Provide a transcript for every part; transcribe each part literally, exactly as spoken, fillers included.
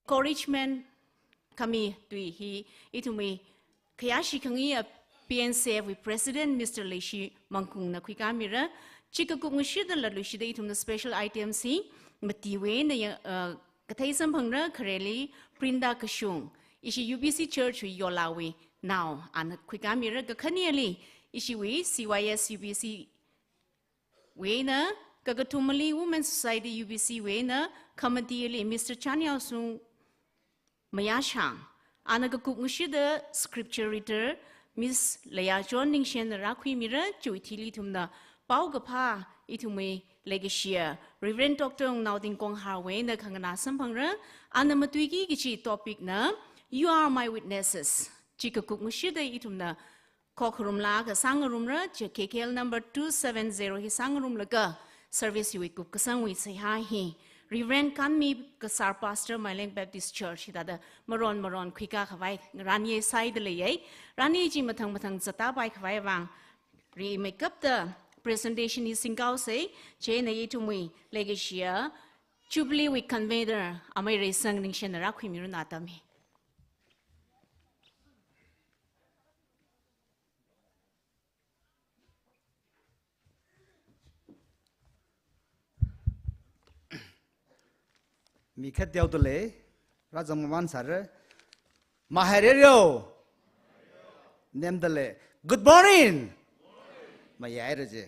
encouragement khami tui hi ithumwui khayāshi khangayi a P N C F wui President Mister Leishi Mangkungna khuikāmira. Chi kakup ngashida latluishida ithumna special items hi matiwui eina ya, uh, kathei samphangra, khareli Prinda Kashung, ishi U B C Church wui Yolawui nao, ana khuikāmira. Kakhaneli ishiwui C Y S U B C wui eina, kakathumali Women Society U B C wui eina, khamatili Mister Chanyasung Mayashang, ana kakup ngashida scripture reader Miss Leiyachon Ningshenna rākhuimira. Chiwui thili ithumna paokaphā ithumwui leikashiya Reverend Doctor Wungnaoting Kongharwui eina khanganā samphangra. Ana matuiki kachi topic na You Are My Witnesses. Chi kakup ngashida ithumna khokharumlaga sāngarumra, chi K K L number two seven zero hi sāngarumlaga service hiwui kupkasangwui seihā hi Reverend Kanmi Kasar, Pastor, Maileng Baptist Church, hithāda maron maron khuikā khavai rani sāida leiya. Rani chi mathang mathang zattāpai khavai vang rimeikapta presentation hi singkaosa. Chieina ithumwui leikashiya Jubilee wui convener Amei Reisang Ningshenna rākhuimiranu atam hi. Mi khat teoda lei, rāzang mamān sāra, mahairero, nemda lei, good morning, mayaira je.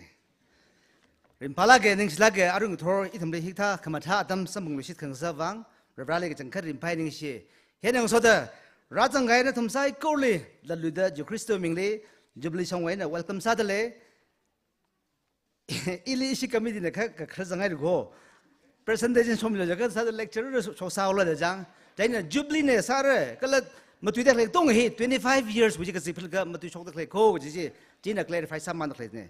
Ringphālāka, ningshilāka, arui ngathor ithumli hikathā khamathā atam samphangluishit khangasak vang, Vareli kachangkhat ringphāi ningshi. Hieina ngasoda, rāzangkahai nathum saikorali, latluida Jishu Khristawui mingli, Jubilee shongwui eina welcome sāda lei. Ili ishi committee na kha, kha, kha zanghairakho. Presentation shomlo jiakha sāda lecture ra sho, shosāhaola da jang. Chieina Jubilee na sāra, kala matuida khalei tong hi twenty-five years wui chi kaziphilaga matuishokda khaleikho kaji chi, china clarify sāmānda khaleina.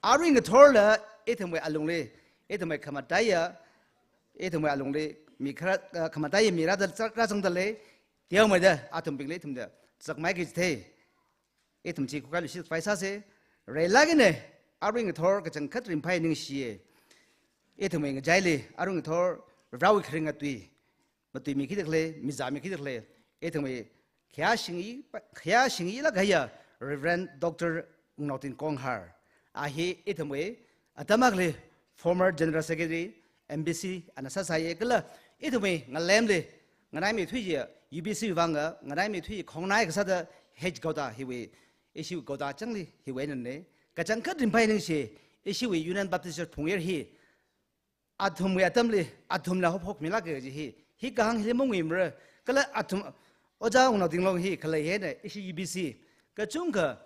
Arui ngathorla, ithumwui alungli, ithumwui khamataiya, ithumwui alungli, mi khara, ah, khamataiya mi rāda, rāzangda lei, teomeida, athumbingli ithumda, zakmai kachithei. Ithum chi khuikāluishit khavai sāsa, reilāk eina, arui ngathor kachangkhat ringphāi ningshiya. Ithumwui ngachaili, arui ngathor, Varewui kharinga tui, matuimikida khalei, mizāmikida khalei, ithumwui khayāshing i, khayāshingilāk kahaiya Reverend Doctor Wungnaoting Konghar. A hi ithumwui atam akhali former General Secretary, M B C, ana sāsāya kala ithumwui ngalemli, nganaimeithui chiya, U B C vanga, nganaimeithui khongnai kasāda H Gauda hiwui, ishiwui Gauda changli hiwui einana, kachangkhat ringphāi ningshi, ishiwui Union Baptist Church Phungyar hi, athumwui atamli, athumla haophokmilāka kaji hi, hi kahāng hili mangwimara, kala athum, Ojā Wungnaoting Long hi khalei hina, ishi U B C, kachungkha,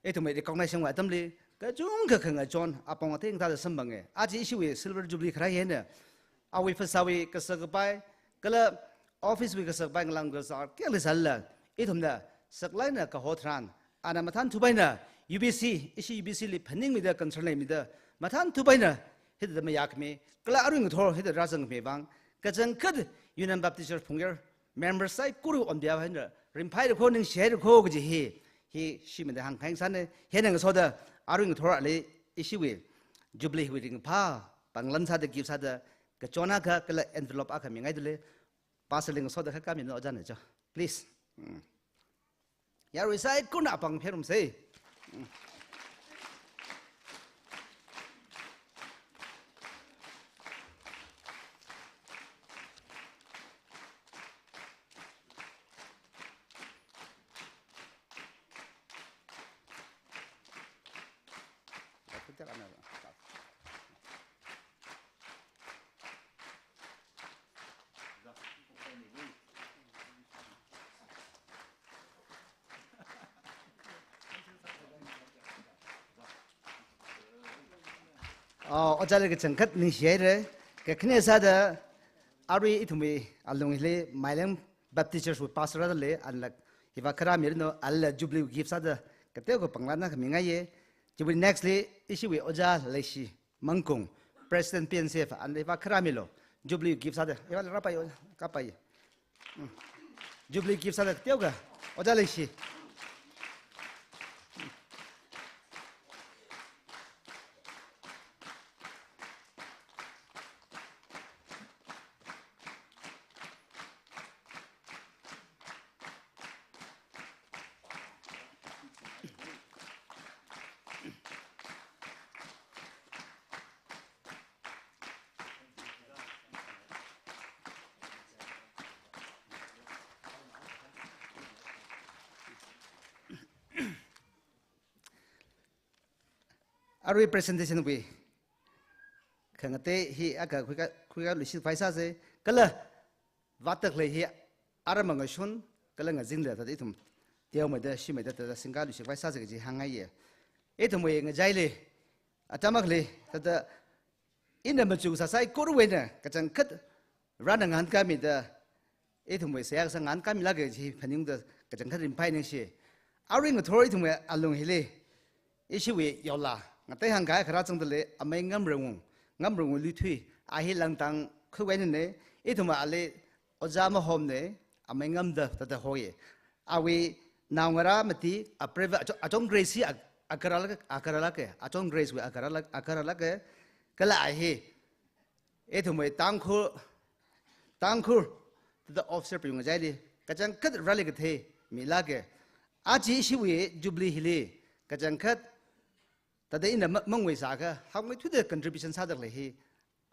ithumwui recognition wui atamli, kachungkha khangachon, apong ateng thāda samphanga. Aja ishiwui Silver Jubilee kharā hina, awui phasāwui kasā kapai, kala office wui kasā kapai ngalam kasā, kayākha leisālala, ithumna, saklāk eina kaho tharan, ana mathānthup eina, U B C, ishi U B C li phaningmida, concern leimida, mathānthup eina, hithāda mayākhami, kala arui ngathor hithāda rāzangkhami vang, kachangkhat Union Baptist Church Phungyar member saikora on behalf eina, ringphāirakho, ningshihairakho kaji hi, hi shimānda hāngkhangai sāna, hieina ngasoda, arui ngathor ali, ishiwui, Jubilee wui ringphā, panglam sāda, gift sāda, kachon akha, kala envelope akha mingaida lei, Pastor li ngasoda kha kami no ojāna jo. Please. Mm. Yarui saikorana apāng pherumsa. Mm. Ah, ojāli kachangkhat ningshihaira. Kakhane sāda arui ithumwui alung hili Maileng Baptist Church wui pastor da lei, anla hiva kharā miranu, ala Jubilee gift sāda kateokha panglamna khamingaiya. Chiwui next li ishiwui Ojā Leishi Mangkung, President P N C F, anla hiva kharā milu, Jubilee gift sāda, hiva rāpai, kapai. Mm. Jubilee gift sāda teokha, Ojā Leishi. arui presentation wui khangatei hi akha khuika, khuikaluishit khavai sāsa, kala vātakhalei hi ara mangashun, kala ngazinla thāda ithum teomeida, shimeida thāda singkaluishit khavai sāsa kaji hāngngaiya. Ithumwui ngachaili, atam akhali, thāda ina machu sāsai koruwui eina kachangkhat Varena ngahānkāmida, ithumwui seihā kasā ngahānkāmilāka kaji phaningda kachangkhat ringphāi ningshi. Arui ngathor ithumwui alung hili, ishiwui yaola, ngatei hāngkahai kharā zangda lei, amei Ngamrangwung, Ngamrangwung Luithui, a hi Langdang khuwui einana, ithumwui ali Ojā Mahomna, amei Ngamda thāda hoi. Awui naongarā mati, a private, Acho-, Achong Grace hi a, a karalāka, a karalāka, Achong Grace wui a karalā-, a karalāka, kala a hi, ithumwui Tangkhul, Tangkhul, thāda officer piyung ngachaili, kachangkhat rāli kathei milāka. Aja ishiwui Jubilee hili, kachangkhat, thāda ina ma-, mangwui sākha, hāngmeithuida contribution sādakhalei hi,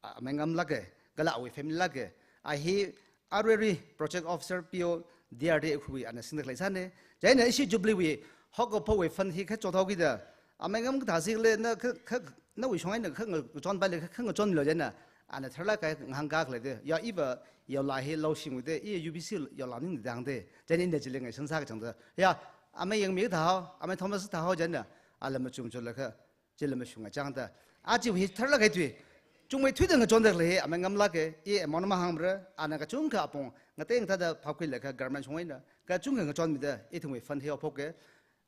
a, amei Ngamlāka, kala awui family lāka. A hi, arui arui project officer P O D R D A khuiwui ana singdakhalei sāna. Chieina ishi Jubilee wui, haokaphokwui fund hi kha chothaokida, amei Ngam kathā sikhala na kha, kha, nawui shong eina kha ngachonpaila kha, kha ngachonmilu chieina, ana tharlāk kahai ngahānkākhala da. Ya iva yaola hi laoshingwui da, i U B C yaola maningda hāngda. Chieina ina chili ngashan sā kachangda. Ya, amei Yangmi kathā hao, amei Thomas kathā hao chieina, ala machum chotlaga, chila mashungachangda. Aja hi tharlāk kahai tui. Chungmeithuida ngachondakhalei hi amei Ngamlāka, i amount mahāngmara, ana kachungkha apong, ngatei ngathāda phapkhuilaga government shong eina, kachungkha ngachonmida, ithumwui fund hi haophoka,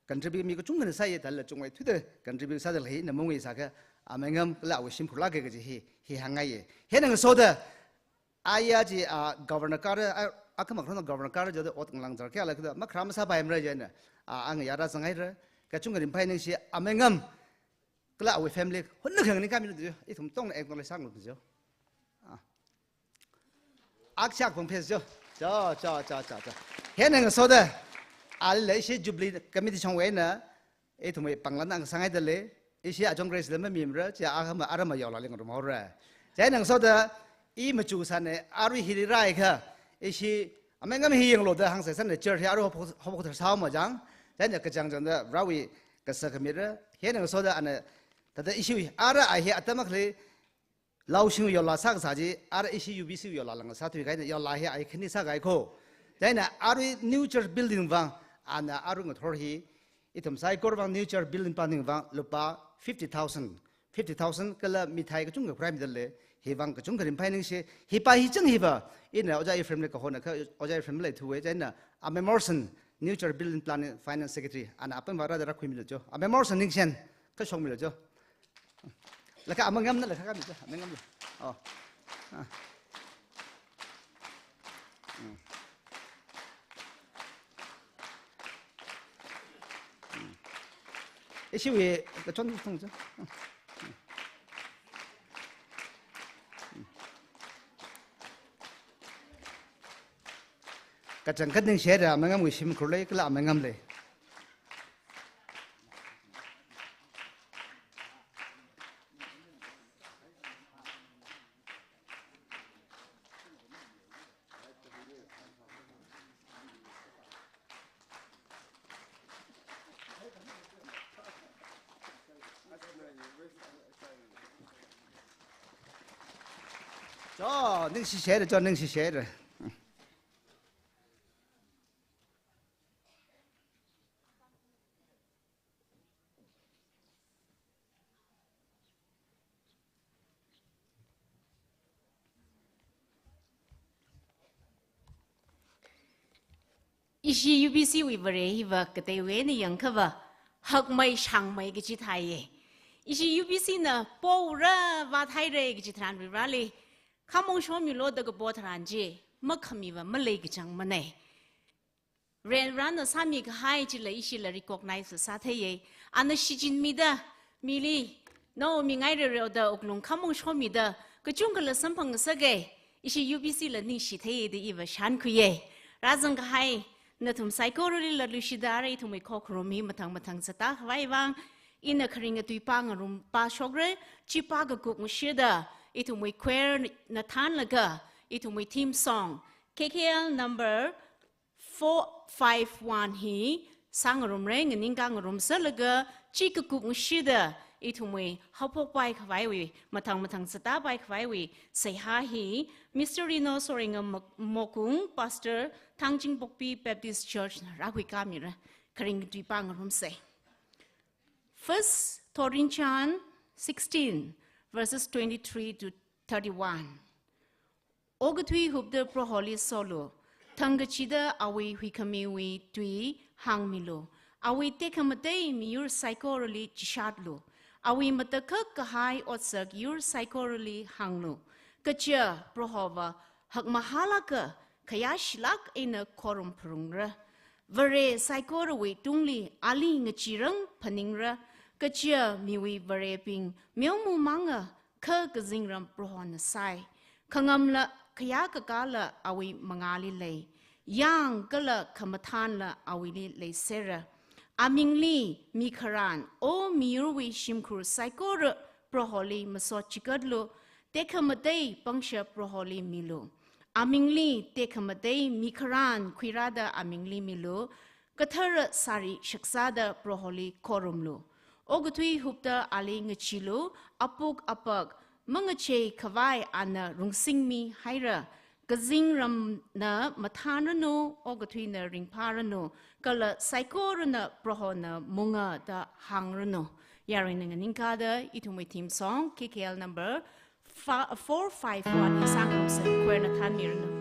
contribute mi kachungkhana sāya, thālala chungmeithuida contribute sādakhalei hi ina mangwui sākha, amei Ngam kala awui shimkhur lāka kaji hi, hi hāngngaiya. Hieina ngasoda, aya chi, a, governor kara, a, akha makron governor kara jida ot ngalāng zar kayāla kida, makharam sāpaimara chieina, a, a ngayā rāzanghaira, kachungkha ringphāi ningshi, amei Ngam, kala awui family, hunna khanganing kamilu jo, ithum tongna acknowledge sāngalu jo. A. Akshak pangphes jo. Jo, jo, jo, jo, jo. Hieina ngasoda, alila ishi Jubilee Committee shongwui eina, ithumwui panglan ang sāngaida lei, ishi Achong Grace la mamimara, chi a hama arama yaolali ngarumhaora. Chieina ngasoda, i machu sāna, arui hili rāakha, ishi, amei Ngam hi yanglu da hāngsa sāna, church hi arui haophok, haophok thar sāhaoma chang, chieina kachang changda, Varewui kasā khamira, hieina ngasoda ana, thāda ishi, ara a hi atam akhali, laoshing yaola sākasā chi, ara ishi U B C yaola lāng sāthui kahaina, yaola hi a hi khani sākahai ko. Chieina arui new church building vang, ana arui ngathor hi, ithum saikora vang new church building planning vang, lupā fifty thousand, fifty thousand kala mithai kachungkha khuiraimida lei, hi vang kachungkha ringphāi ningshi, hi pa hi chang hi pa, ina Ojā Ephraim li kahona kha, Ojā Ephraim maleithuwa, chieina, amei Morrison, new church building planning finance secretary, ana apam vara da rākhuimilu jo, amei Morrison Ningshen, kha shokmilu jo. Laga amei Ngamna laga kami jo, amei Ngamna. Oh. Ah. Hmm. Hmm. Ishiwui kachon thong jo. Hmm. Hmm. Kachangkhat ningshida, amei Ngamwui shimkhur lei, kala amei Ngam lei. Jo, ningshishida, jo, ningshishida. Ishi U B C wui Vare hiva kateiwui eina yangkhava, hakmei shangmei kachi thāya. Ishi U B C na pora vāthaira kachi tharan Vareli, khamong shomilu da kapo tharan chi, makhamiva malei kachangmana. Varena sāmikahai chila ishila recognize sātheiya. Ana shichinmida, mili, nao mingai rereo da wuklung khamong shomida, kachungkhala samphang ngasaka, ishi U B C la ningshitheiya da iva shānkhuiya. Rāzangkahai, nathum saikorali laluishida ara ithumwui khokharum hi mathang mathang sātākhavai vang, ina kharing atui pā ngarumpa shokra, chi pā kakup ngashida, ithumwui choir na thānlaga, ithumwui theme song, K K L number four five one hi sāngarumra, nganingkā ngarumsālaga, chi kakup ngashida, Ithumwui haophokpai khavaiwui, mathang mathang sātāpai khavaiwui seihā hi Mister Rino Soringam Mok-, Mokung, Pastor, Thangjing Pokpi Baptist Church na rākhuikāmira. Kharing katui pāngarumsa. First Thotrinchān sixteen, verses twenty-three to thirty-one. Okathui hupda Proholi solu, thangkachida awui huikhamiwui tui hāngmilu, awui tekhamatei miyur saikorali chishatlu, awui matakhak kahai otsak yur saikorali hānglu, kaja Prohova hakmahālāka khayāshilāk eina khorum pharungra. Vare saikorawui tungli ali ngachirang phaningra, kaja miwui varebing meomamanga kha kazingram Prohona sai. Khangamla khayākakāla awui mangāli lei. Yang kala khamathānla awuili leisera. Amingli mikharān, o miyurwui shimkhur saikora Proholi masot chigatlu, tekhamatei pangshap Proholi milu. Amingli tekhamatei mikharān khuirāda amingli milu, kathara sāri shaksāda Proholi khorumlu. Okathui hupda ali ngacheelu, apuk apak mangachei khavai ana rungsingmihaira. Kazingramna mathānranu, okathuina ringphāranu, kala saikorana Prohona munga da hāngranu. Yaruina nganingkāda ithumwui theme song, K K L number fa-, four five one, hi sāngarumsa, choir na thānmiranu.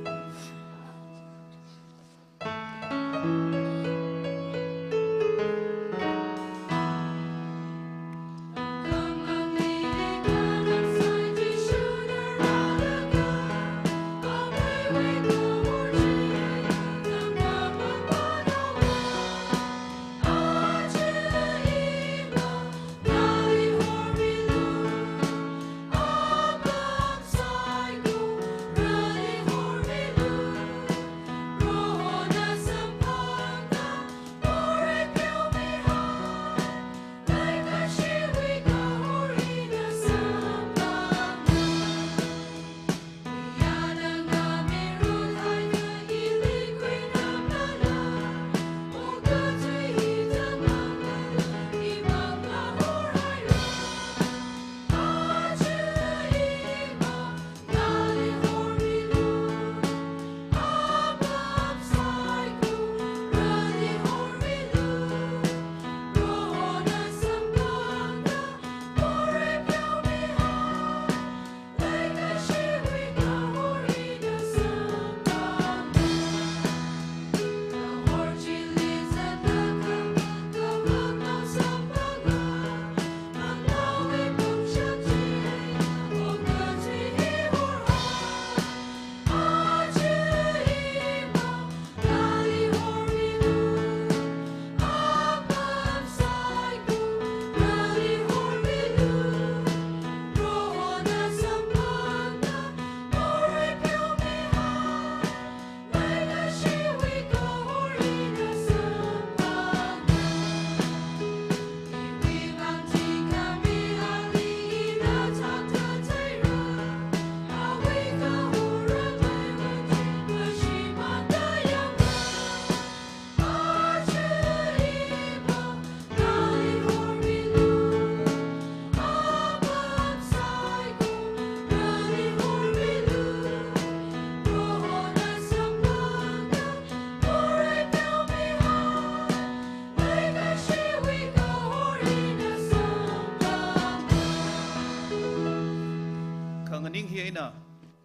Khanganing hi eina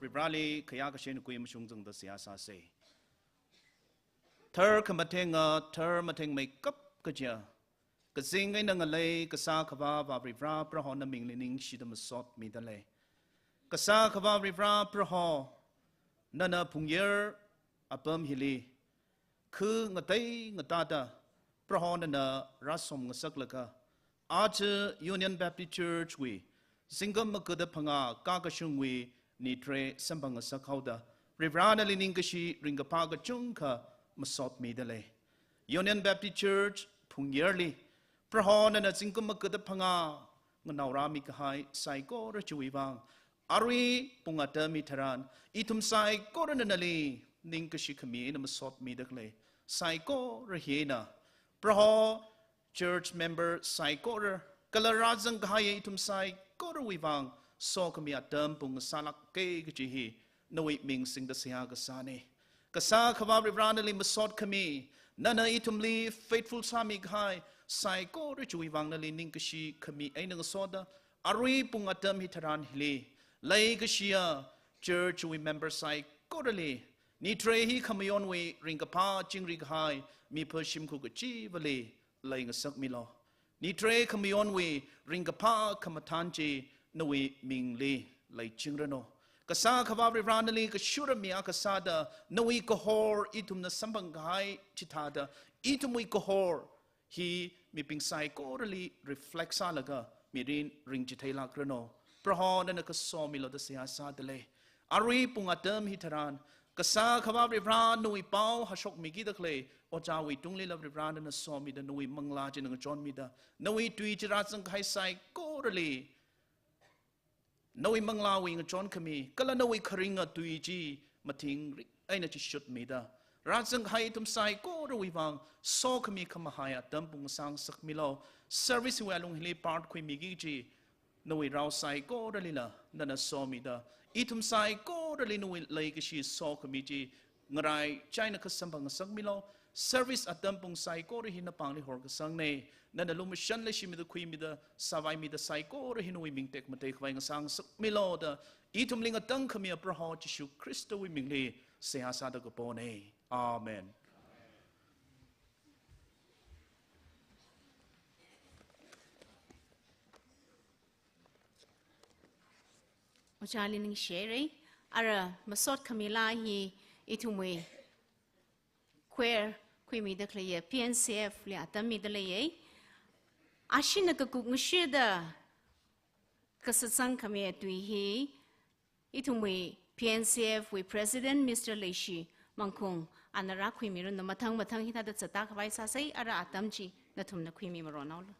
Varivarali khayākashi eina kui mashungzangda seihā sāsa. Thar khamathenga, thar mathengmeikap kaja, kazing eina ngalei Kasā Akhava Varivara Proho na mingli ningshida masotmida lei. Kasā Akhava Varivara Proho, nana phungyar apam hili khu ngatei ngatāda Proho nana rāsomngasaklaga, aja Union Baptist Church wui zingkum maga da phangā kakashungwui nitare samphang ngasakhaoda, Varivara nali ningkashi ringkaphā kachungkha masotmida lei. Union Baptist Church phungyarli Proho nana zingkum maga da phangā nganaorāmi kahai saikora chiwui vang, arui pung atam hi tharan, ithum saikorana nali ningkashi khami eina masotmida khalei. Saikora hi eina, Proho church member saikora, Kala rāzang kahai ithum saikorawui vang sokhami atam pung sālāka kaji hi nawui ming singda seihā kasāna. Kasā Akhava Varivara nali masot khami, nana ithumli faithful sāmi kahai saikora chiwui vang nali ningkashi khami eina ngasoda, arui pung atam hitharan hili leikashiya church wui member saikorali, nitre hi khamayonwui ringkaphā chingri kahai miphā shimkhur kachivali leingasakmilu. Nitre khamayonwui ringkaphā khamathān chi nawui mingli leichingranu. Kasā Akhava Varivara nali kashura mi akha sāda nawui kahor ithumna samphang kahai chithāda ithumwui kahor hi mibing saikorali reflect sālaga mirin ringchitheilākranu. Proho nana kasomilu da seihā sādalei. Arui pung atam hitharan, Kasā Akhava Varivara nawui pao hāshokmikida khalei ojāwui tunglila Varivara nana somida nawui manglā china ngachonmida, nawui tui chi rāzang kahai saikorali nawui manglāwui ngachon khami, kala nawui kharinga tui chi mathingrik eina chishutmida, rāzang kahai ithum saikorawui vang sokhami khamahai atam pung sāngasakmilu. Service wui alung hili part khuimiki kaji nawui rao saikoralila nana somida, ithum saikorali nawui leikashi sokhami chi ngarai chieina kasamphang ngasakmilu. Service atam pung saikora hi napāngli horkasangna. Nana lumashan leishimida khuimida sāvaimida saikora hi nawui ming tekmatei khavai ngasāngasakmilu da ithumli ngatangkhamiya Proho Jishu Khristawui mingli seihā sāda kapona. Amen. Ojāli ningshirei, ara masot khami laa hi ithumwui choir khuimida khaleiya P N C F li atam mida leiya. Ashina kakuk ngashida kasasang khamiya tui hi ithumwui P N C F wui President Mister Leishi Mangkhung ana rākhuimiranu. Mathang mathang hithāda zatda khavai sāsei, ara atam chi nathumna khuimi maronhaolu.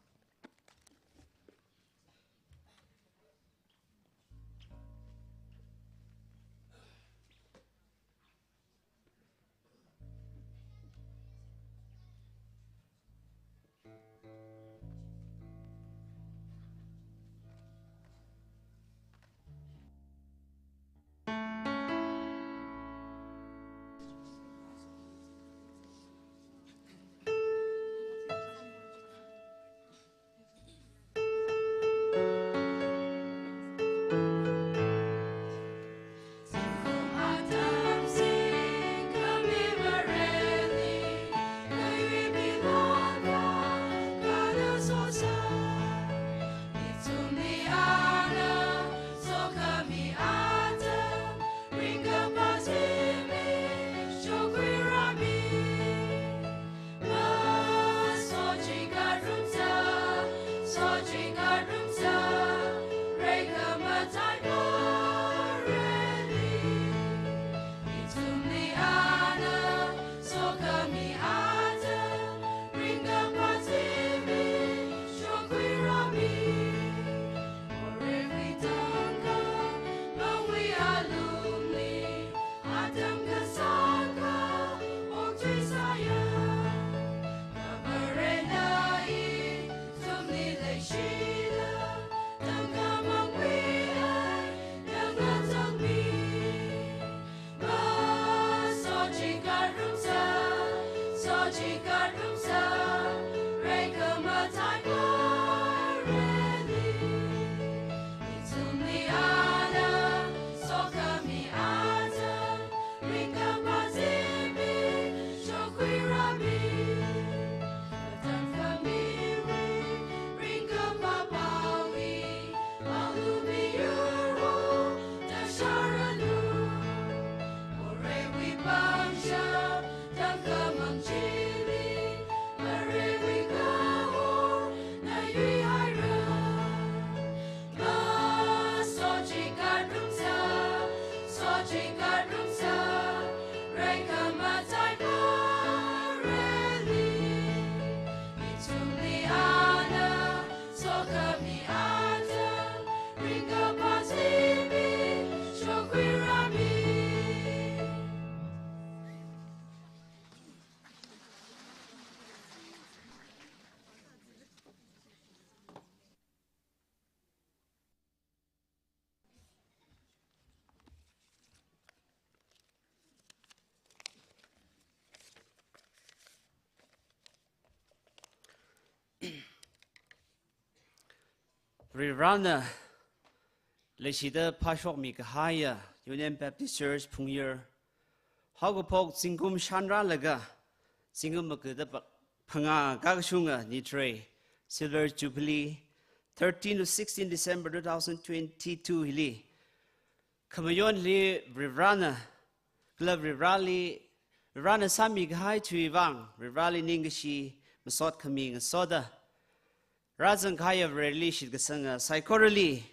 Varivarana leishida phāshokmi kahaiya Union Baptist Church Phungyar, haokaphok zingkum shānrālaga zingkum magada pa-, phangā kakashunga nitrei Silver Jubilee, thirteen to sixteen December two thousand twenty-two hili, khamayonli Varivarana, kala Varivarali, Varivarana sāmi kahai chiwui vang, Varivarali ningkashi masot khami ngasoda, rāzang kahaiya Vareli shitkasanga saikorali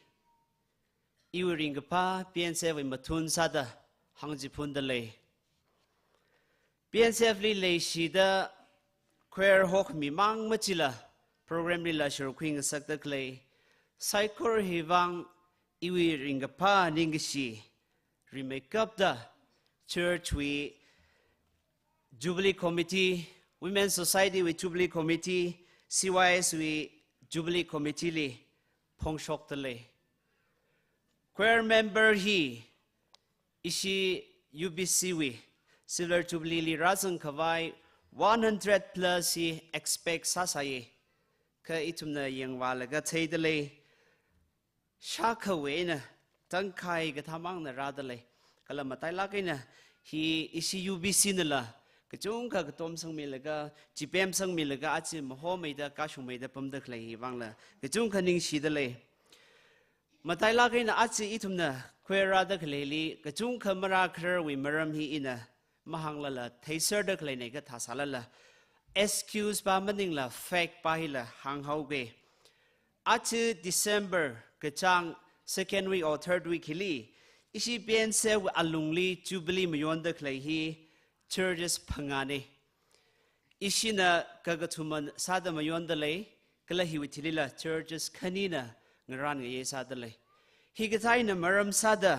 iwui ringkaphā P N C F wui mathun sāda hāngchiphunda lei. P N C F li leishida choir hokhami mang machila, program lila shurkhui ngasakda khalei saikora hi vang iwui ringkaphā ningkashi rimeikapta, church wui Jubilee Committee, Women's Society wui Jubilee Committee, C Y S wui Jubilee Committee li phongshokda lei. Choir member hi ishi U B C wui Silver Jubilee li rāzang khavai one hundred plus hi expect sāsāya. Kha ithumna yangvālaga theida lei, shākhawui eina tangkhai kathāmangna rāda lei. Kala matailāk eina hi ishi U B C nala kachungkha katom sangmilaga, chipem sangmilaga, aja mahomeida, kashungmeida pamda khalei hi vangla kachungkha ningshida lei. Matailāk eina aja ithumna choir rāda khaleili kachungkha marākhararwui maram hi ina mahānglala theiserda khaleina kathā sālala, excuse pa maningla fact pa hila hānghaoga. Aja December kachāng second week or third week hili, ishi P N C F wui alungli Jubilee mayonda khalei hi churches phangāna. Ishina kakathuma sāda mayonda lei, kala hiwui thilila churches khanina ngarān ngayei sāda lei. Hikathā eina maram sāda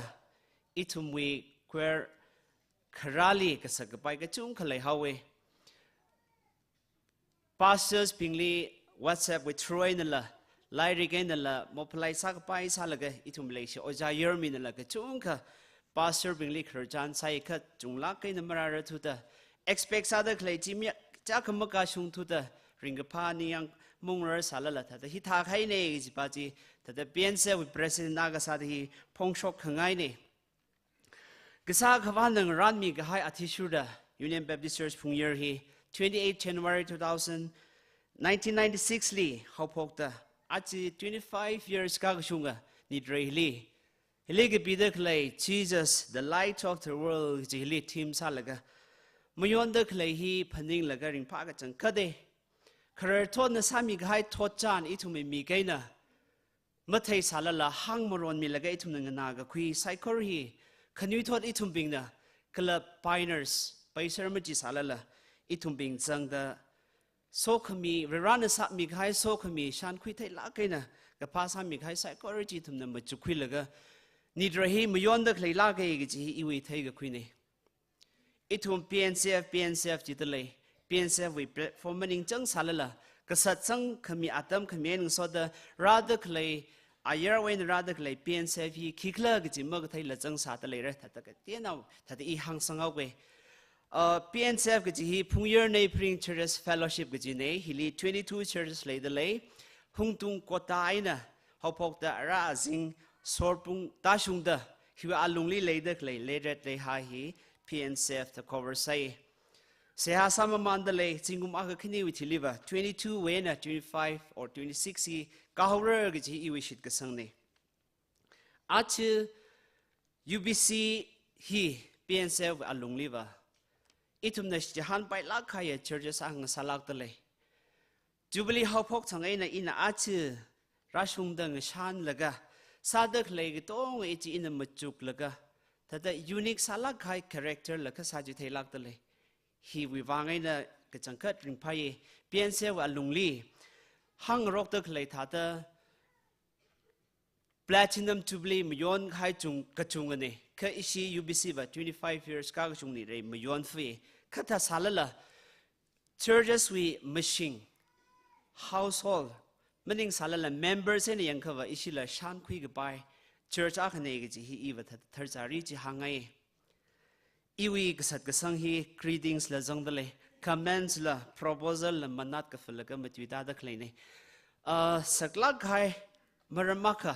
ithumwui choir kharāli kasak kapai kachungkha leihaowa. Pastors bingli WhatsApp wui through einala, lairik einala, mophalai sākapai sālaga ithum leishi, ojā yarminala kachungkha pastor bingli khararchan sāi, kachunglāk eina marāra thuda, expect sāda khalei chi mi chakha makashung thuda, ringkaphā ningyāng mungrar sālala thāda hithā kahaina kaji pa chi, thāda P N C F wui president akha sāda hi phongshok khangaina. Kasā Akhavana ngarānmi kahai athishurda Union Baptist Church Phungyar hi twenty-eight January two thousand, nineteen ninety-six li haophokta, aja twenty-five years kakashunga nitrei hili, hili kapida khalei Jesus, the Light of the World kaji hili theme sālaga mayonda khalei hi phaninglaga ringphā kachangkhata. Khararthotna sāmi kahai thotchan ithumwui mik eina mathei sālala, hāngmaronmilaga ithumna nganā kakhui saikora hi, khanuithot ithumbingna, kala pioneers, paiser machi sālala, ithumbing zangda, sokhami, Varivarana sāmi kahai sokhami shānkhui theilāk eina kaphā sāmi kahai saikora chi ithumna machukkhuilaga, nitrei hi mayonda khaleilāka kaji hi iwui theikakhuina. Ithum P N C F, P N C F jida lei, P N C F wui platform maningchang sālala, kasat zangkhami atam khami eina ngasoda rāda khalei, ayarwui eina rāda khalei P N C F hi khikhala kaji makatheila zang sāda leira, thāda kateonao, thāda i hāngsanghaowa. Uh, P N C F kaji hi Phungyar Neighbouring Churches Fellowship kajina, hili twenty-two churches leida lei, Hungtung quota eina haophokta ara azing sorpung tāshungda, hiwui alungli leida khalei leiret leihā hi P N C F da cover sāi. Seihā sāmamanda lei, zingkum akha khaniwui thiliva twenty-two wui eina twenty-five or twenty-six hi kahaora kaji iwui shitkasangna. Aja U B C hi P N C F alungliva ithumna chihānpailāk kahaiya churches akha ngasālākda lei. Jubilee haophok thang eina ina aja rāshungda ngashanlaga, sāda khalei katonga chi ina machuklaga, thāda unique sālāk kahai character la kasā chi theilākda lei. Hiwui vang eina kachangkhat ringphāya, P N C F alungli hāngrokda khalei thāda Platinum Jubilee mayon kahai chung kachungana, kha ishi U B C va twenty-five years kakachungna rei mayon fui, kha thā sālala churches wui mashing, household, maning sālala members eina yangkhava ishila shankhui kapai church akhana kaji hi iva thā, tharzari chi hāngngai. Iwui kasat kasang hi greetings la zangda lei, comments la, proposal la manat kafalaga matuitāda khaleina. Ah, saklāk kahai maram akha,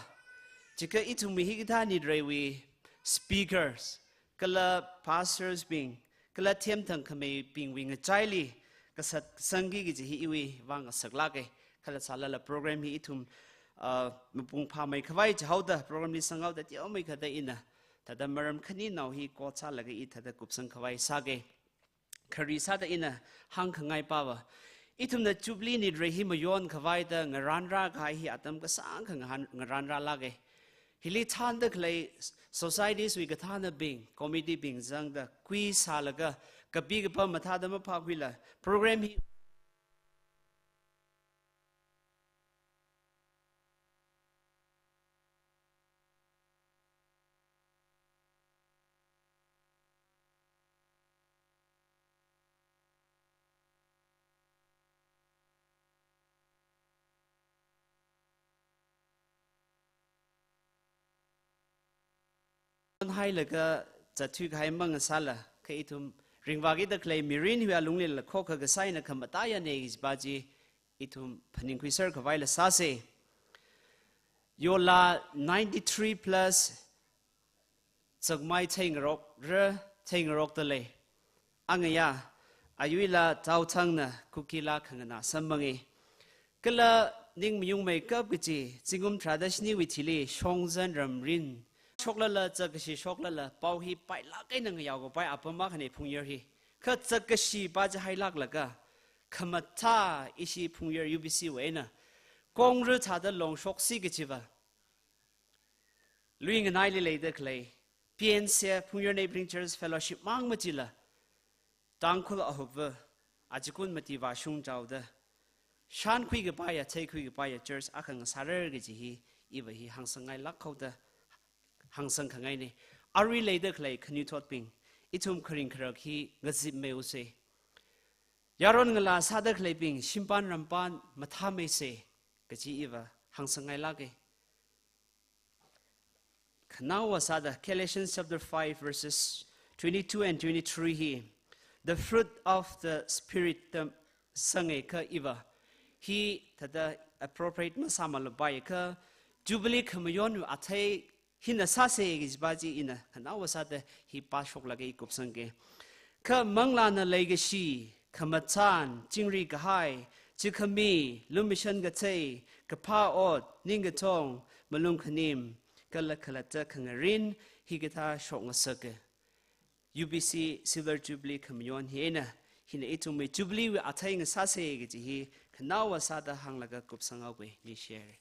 chika ithumwui hikathā Nitreiwui speakers, kala pastors bing, kala themthang khameibingwui ngachaili kasat sangki kaji hi iwui vang ngasaklāka. Kala sālala program hi ithum, uh, mapung phāmei khavai chihaoda, program li sanghaoda teomeikha da ina thāda maram khaninao hi quote sālaga i thāda kupsang khavai sāka. Khari sāda ina hāngkhangai pava, ithumna Jubilee Nitrei hi mayon khavaida ngaranra kahai hi atam kasāngkha ngahan-, ngaranralāka. Hili thānda khalei societies wui kathānabing, committee bing zangda kui sālaga, kapi kapam mathāda maphākhuila, program hi hailaga zatthui kahai mang sāla, kha ithum ringvākida khalei mirin hiwui alunglila khokha kasā eina khamataiya ne kajipa chi ithum phaningkhuiser khavaila sāsa. Yola ninety-three plus zakmai theingarokra, theingarokda lei. Angaya, ayuila taothangna Kukila khanganā samphange. Kala ningmayungmeikap kaji, zingkum tharāda shiniwui thili, shongzan ramrin shoklala, zakkashi shoklala, pao hi pailāk eina ngayao kapai apam akhane phungyar hi. Kha zakkashipa chi hailāklaga, khamathā ishi phungyar U B C wui eina kongri thāda longshoksi kajiva, lui nganaili leida khalei, P N C Phungyar Neighbouring Church Fellowship mang machila, Tangkhul ahupva, achikun mati vāshung chaoda, shankhui kapaiya, theikhui kapaiya church akha ngasārar kaji hi, iva hi hāngsangngailāk haoda, hāngsangkhangaine. Arui leida khalei khanuithotbing, ithum kharing kharak hi ngazipmeiuse. Yaron ngalā sāda khaleibing, shimpan rampan mathāmeise, kaji iva hāngsangngailāke. Khanaowa sāda, Galatians chapter five verses twenty-two and twenty-three hi, the fruit of the Spirit da sange kha iva, hi thāda appropriate masāmalapai kha, Jubilee khamayonwui athei hina sāsa kajipa chi ina khanaowa sāda hi pāshoklaga i kupsangke. Kha manglāna leikashi, khamachān, chingri kahai, chikhami, lumashan kathei, kaphā ot, ningkathong, malung khanim, kala khalatta khangarin, hikathā shokngasaka. U B C Silver Jubilee khamayon hi eina, hina ithumwui Jubilee wui athei ngasāsa kaji hi khanaowa sāda hānglaga kupsanghaoke, ningshire.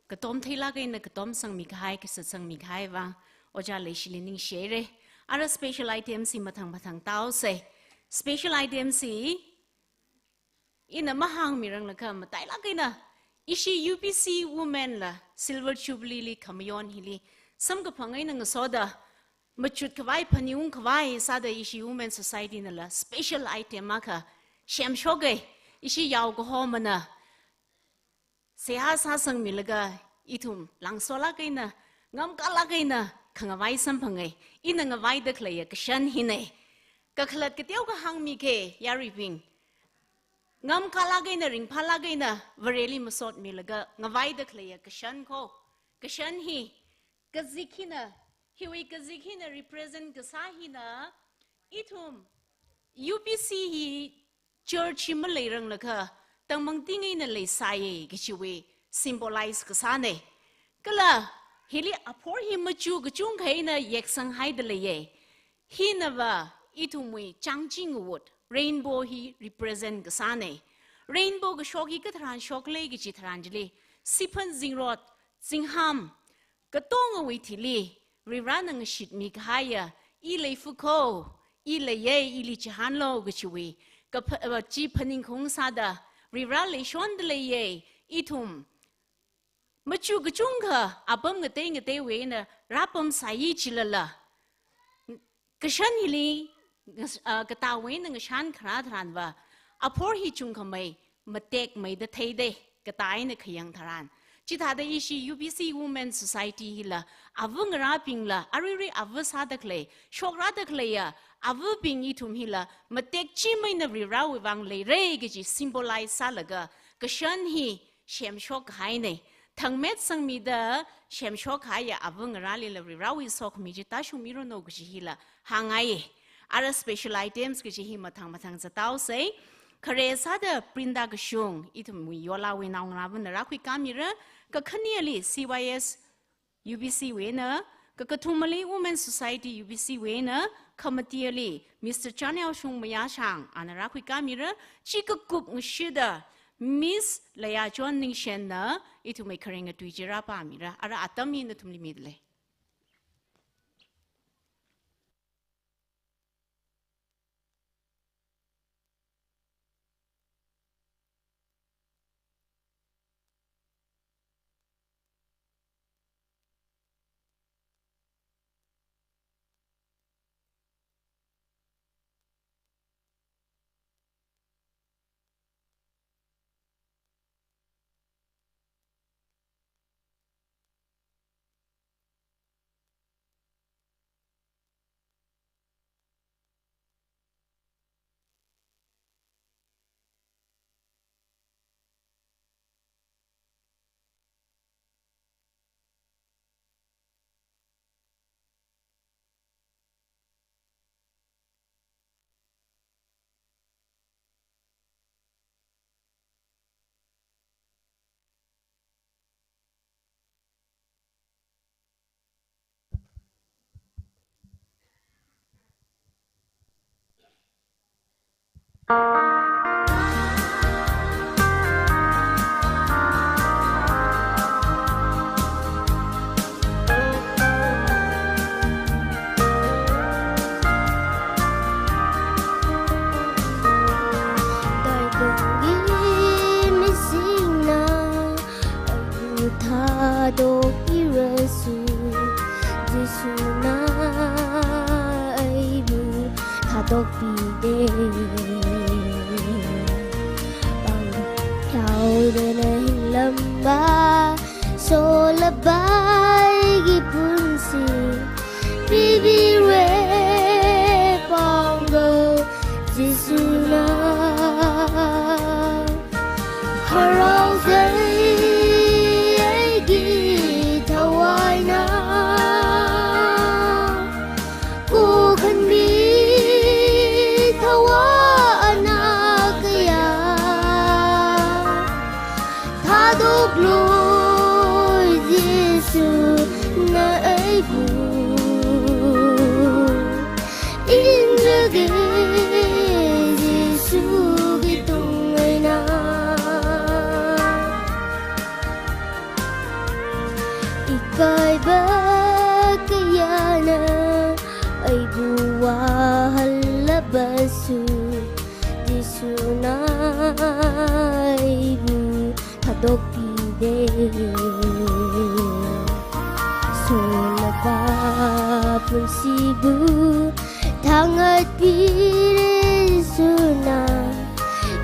Katom theilāk eina katom sangmi kahai, kasā sangmi kahai vang, Ojā Leishili ningshire. Ara special item chi mathang mathang taose. Special item chi ina mahāngmiranglakha matailāk eina, ishi U B C Women la Silver Jubilee li khamayon hili samkaphang eina ngasoda, machut khavai phaning khavai sāda ishi Women Society nala special item akha semshoke. Ishi yaokahomana seihā sāsangmilaga ithum langsolāk eina, ngamkalāk eina khangavai samphange. Ina ngavaida khaleiya kashan hine. Kakhalat kateokha hāngmike, yaruibing. Ngamkalāk eina, ringphālāk eina, Vareli masotmilaga ngavaida khaleiya kashan ko. Kashan hi, kazik hina, hiwui kazik hina represent kasā hina, ithum U B C hi church hi maleiranglakha, tangmangting eina leisāye kajiwui symbolize kasāne. Kala hili aphor hi machu kachungkha eina yeksanghaida leiye. Hinava ithumwui changching wot, rainbow hi represent kasāne. Rainbow kashok hi katharan shokle kaji tharan chili, siphan zingrot, zingham, katongawui thili, Varivarana ngashitmi kahaiya, i leifu ko, i leiye, ili chihānlo kajiwui, kapha-, uh, chi phaningkhaung sāda, Varivara leishonda leiye, ithum machu kachungkha apam ngatei ngateiwui eina rāpamsai chilala, kashan hili ngas-, ah, katāwui eina ngashan kharā tharanva, aphor hi chungkhamei, matekmeida theide. Katai eina khayang tharan, chithāda ishi U B C Women Society hila, ava ngarābingla, aruirui ava sāda khalei, shokrada khaleiya avabing ithum hila, matek chimai eina Varivarawui vang leira kaji symbolize sālaga, kashan hi semshok kahaina. Thangmet sangmida semshok kahaiya ava ngarālila Varivarawui sokhami chi tāshungmiranu kaji hila hāngngai. Ara special items kaji hi mathang mathang zat haosa. Khare sāda Brinda Kashung, ithumwui Yolawui naongarāvana rākhuikāmira, kakhaneli C Y S U B C wui eina, kakathumali Women Society U B C wui eina, khamateli Mister Chanyaoshung Mayashang, ana rākhuikāmira, chi kakup ngashida Miss Layachon Ningshenna ithumwui kharinga tui chi rāpāmira, ara atam hi nathumli midalei. Taikungki misingna aibu thādokpirasu, Jisuna aibu thādokpida. Pangthaoda eina hinglamva, solapai kaji pungsi pibira. Pangthaoda Jisuna haraosai, aiki thawaina. Kokhanmi thawa ana kaya thādoklu, Jisuna aibu injake. Jisuwui tungna eina ikaiva kayāna aibu vāhalapasu, Jisuna aibu thādokpida. Solapai pungsibu thāngatpira, Jisuna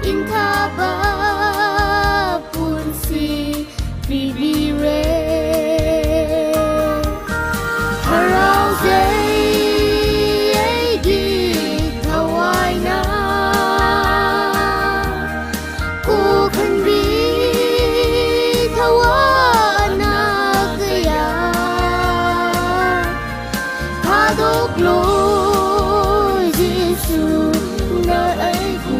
inthapa pungsi pibira. Haraosai, aiki thawaina. Kokhanmi thawa ana kaya thādoklu, Jisuna aibu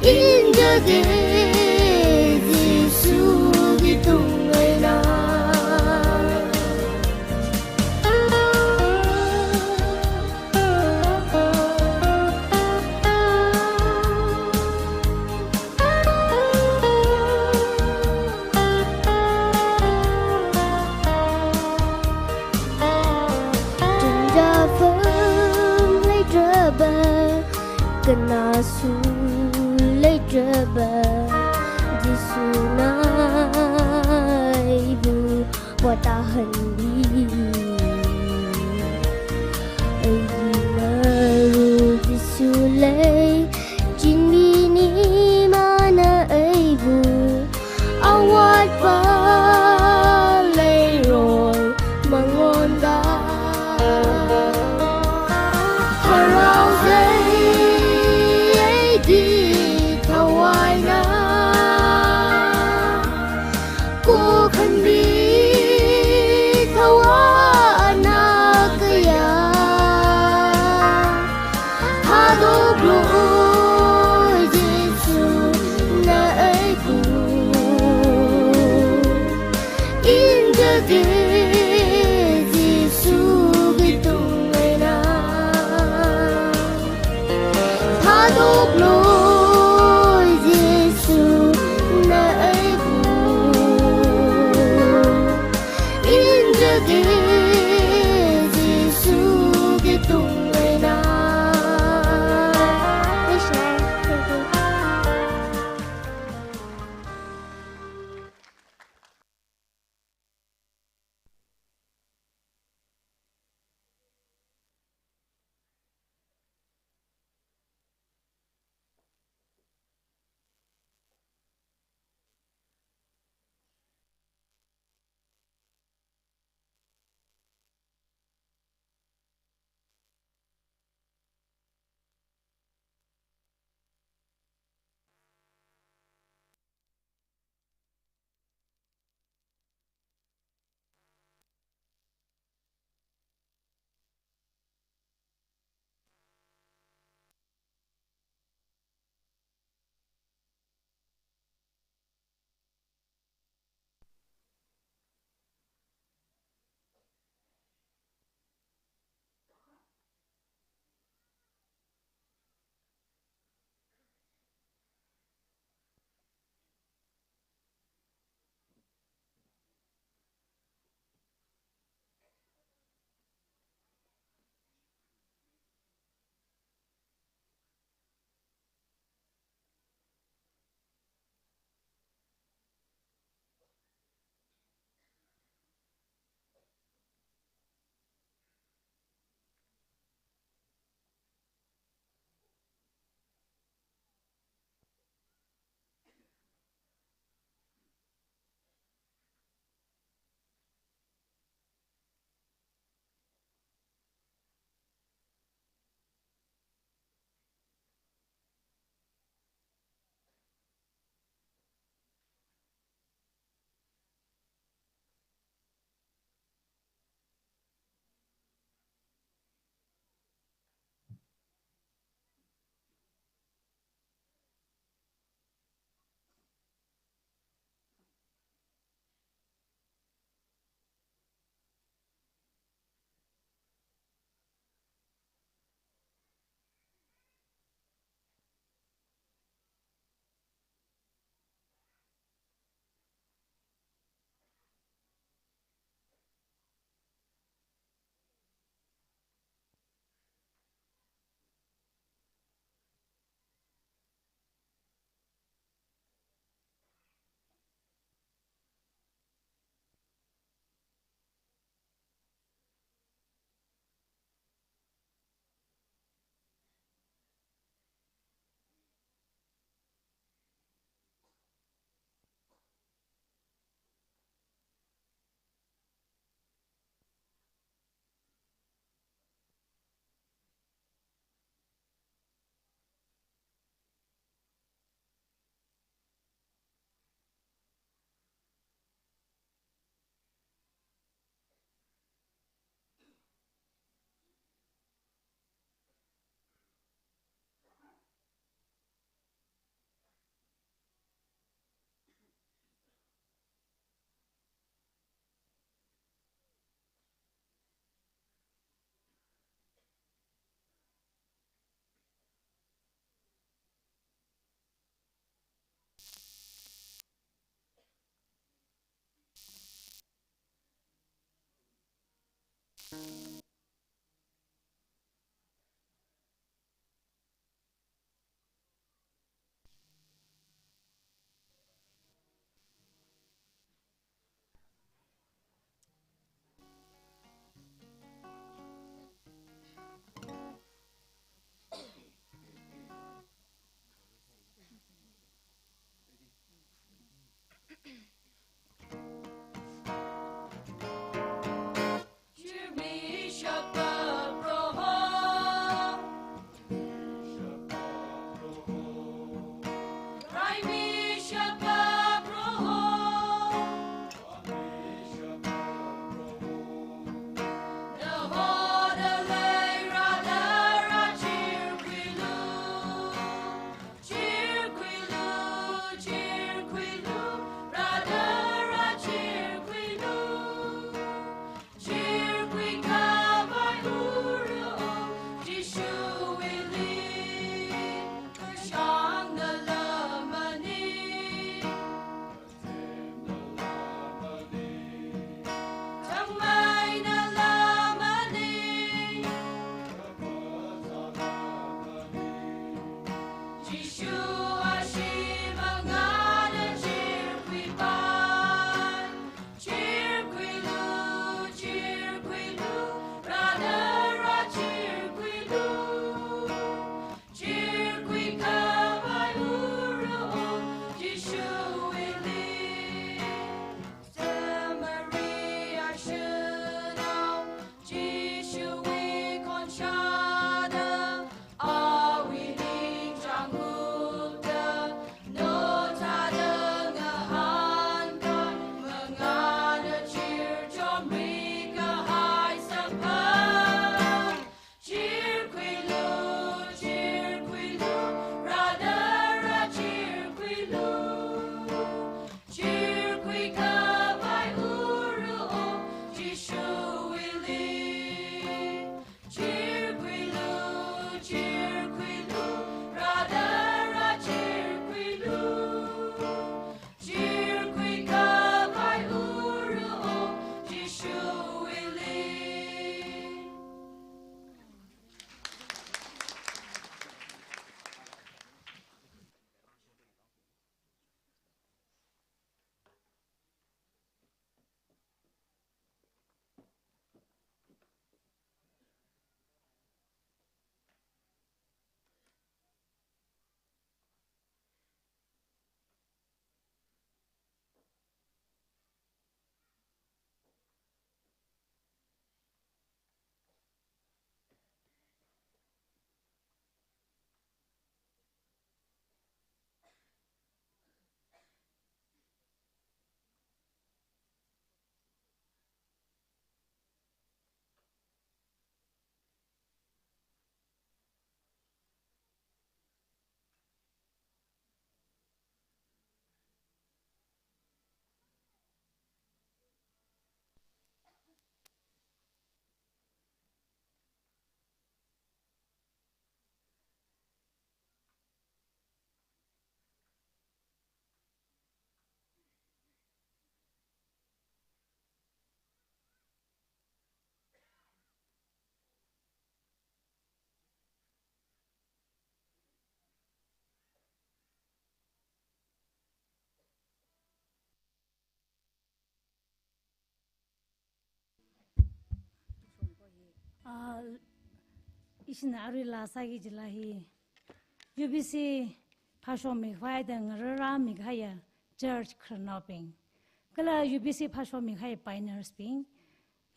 injake. Jisuwui tungna eina chanja pham leitraba, kanāsu leitraba, Jisuna aibu vātāhānbi. Aiki marui Jisu lei, chinmini mana Ah, ishina arui laa sāki jila hi U B C phāshokmikhavai da ngararāmikahaiya church khararnaobing, kala U B C phāshokmikahai pioneers bing,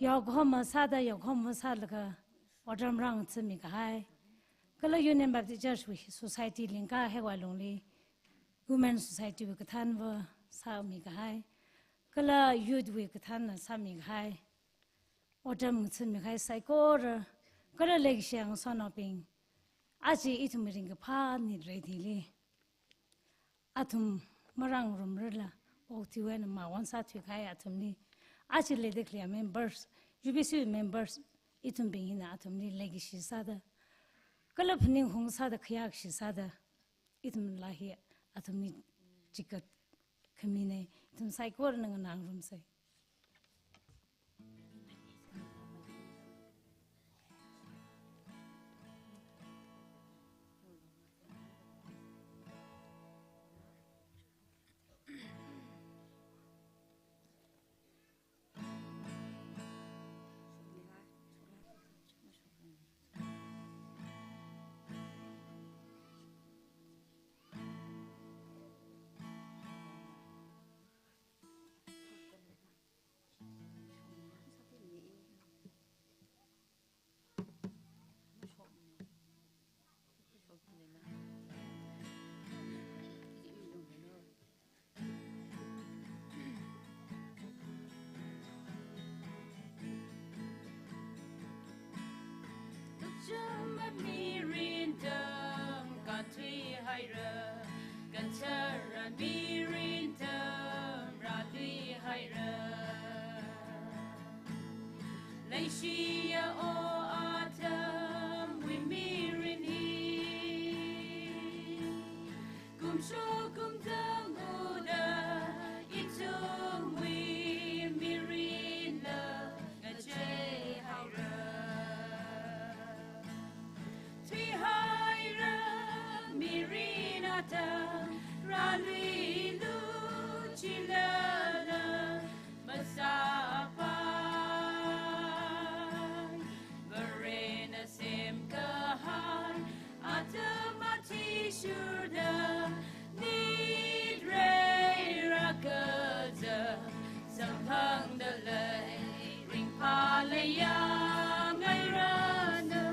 yaokhoma sāda yaokhoma sālaga otram rāngatha̱mikahai, kala Union Baptist Church wui society lingkahaiwui lungli Women Society wui kathānva sāmikahai, kala youth wui kathānna sāmikahai, otram ngatha̱mikahai saikora, kala leikashiya ngasotnaobing, aja ithum ringkaphā nit rei thili athum marāngarumrala, okathuiwui eina mawon sāthuikahai athumli, aja leida khaleiya members, U B C members, ithumbing hina athumli leikashi sāda, kala phaningkhaung sāda, khayākashi sāda, ithum laa hi athumli chikat khamina, ithum saikorana nganāngarumsa. haira, kathara mirin tamrāluihaira. Leishiya o atamwui mirin hi, kumsho kumtang uda ithumwui mirinla ngachei haira. Thuihaira mirin atam rāluilu chilala masāpai. Varena semkahai atam athishurda nit reira kaja samphangda lei ringphālaya ngairanu.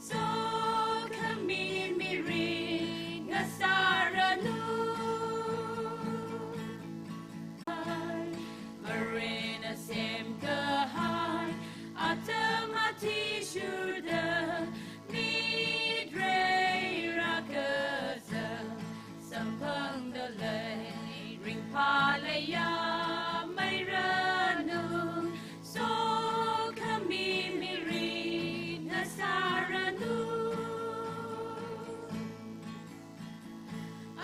Sokhami mirin ngasāranu. Varena semkahai atam athishurda nit reira kaja samphangda lei ringphālaya mairanu. Sokhami mirin ngasāranu.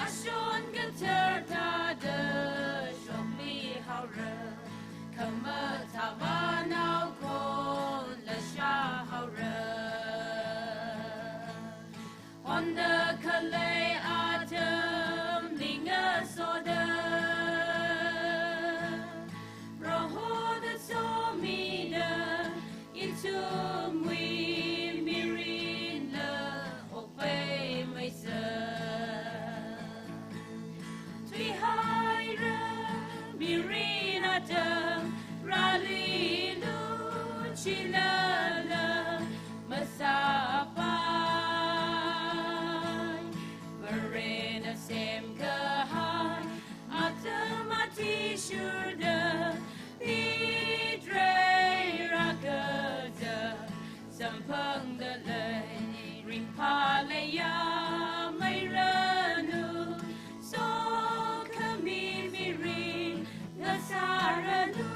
Ashon kathar thāda shokmihaora, khamathā vānao khonla shāhaora. Honda khalei atamli ngasoda, Prohona somida, ithumwui mirinla okpaimeisa. Thuihaira mirin atam rāluilu chilala masāpai. Varena semkahai atam athishurda nit reira kaja samphangda lei ringphālaya mairanu. Sokhami mirin ngasāranu.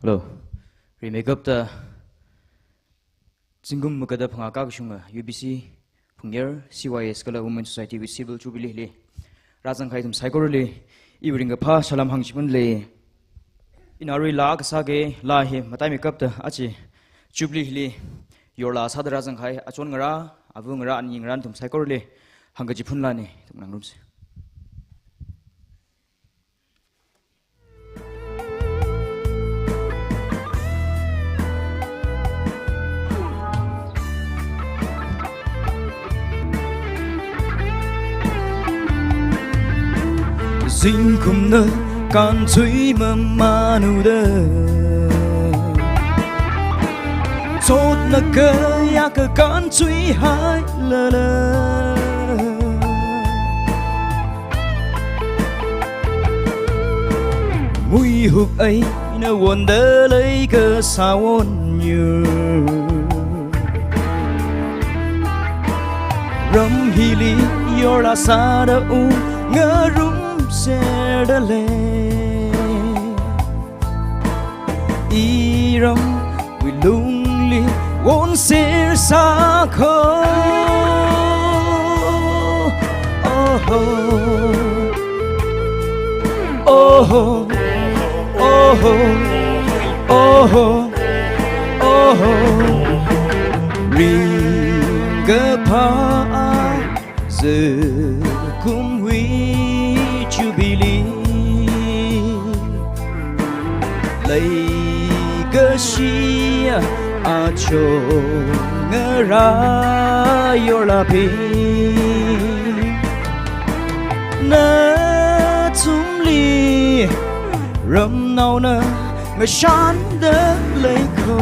Hello. Rimeikapta zingkum magada phangā kakashunga U B C phungyar, C Y S kala Women Society wui Silver Jubilee li rāzangkahai ithum saikorali iwui ringkaphā salam hāngchipun lei. Ina arui laa kasāki, laa hi mataimeikapta aja Jubilee li yorla sāda rāzangkahai achon ngarā, ava ngarā, ani ngarā nathum saikorali hāngkachiphun laani, ithum nganāngarumsa. Zingkumna kānchui mamānuda, chotna kayākha kānchui hailala, muihuk eina wonda lei kasā wonyur. Ram hili yorla sāda ungngarumserda lei. I ramwui lungli wonser sākho. Oho, oho, oho, oho, oho. Ringkaphā zingkumwui Jubilee, leikashi achongarā yorlābing, nathumli ramnaona ngashanda leikho.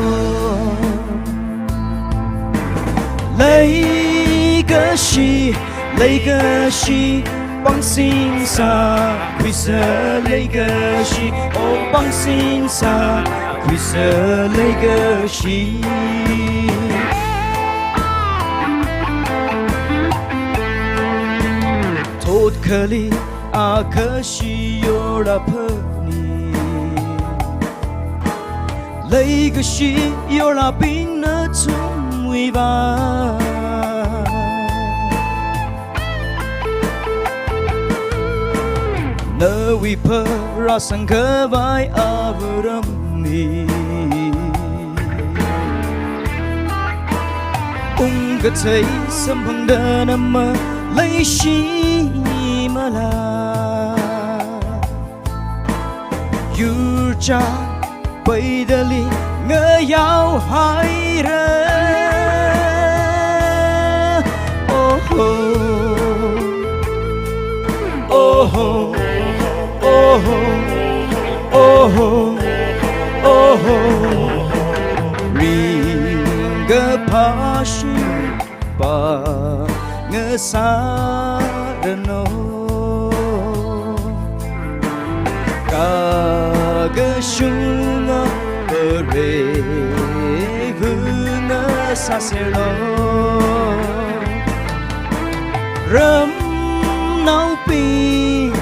Leikashi, leikashi, pāngsingsā khuisa leikashi, o pāngsingsā khuisa leikashi. Thot akhali akhashi yorlāphani, leikashi yorlābing nathumwui vang. Nawui pharāsangkhavai avāram hi ungkathei samphangda na maleishi mala. Yurchāng peidali ngayao haira. Oho, oho, oho, oho, oho. Ringkaphā shim pāngasāranu. Kakashunga pare vunga sāserlu. Ramnaobing,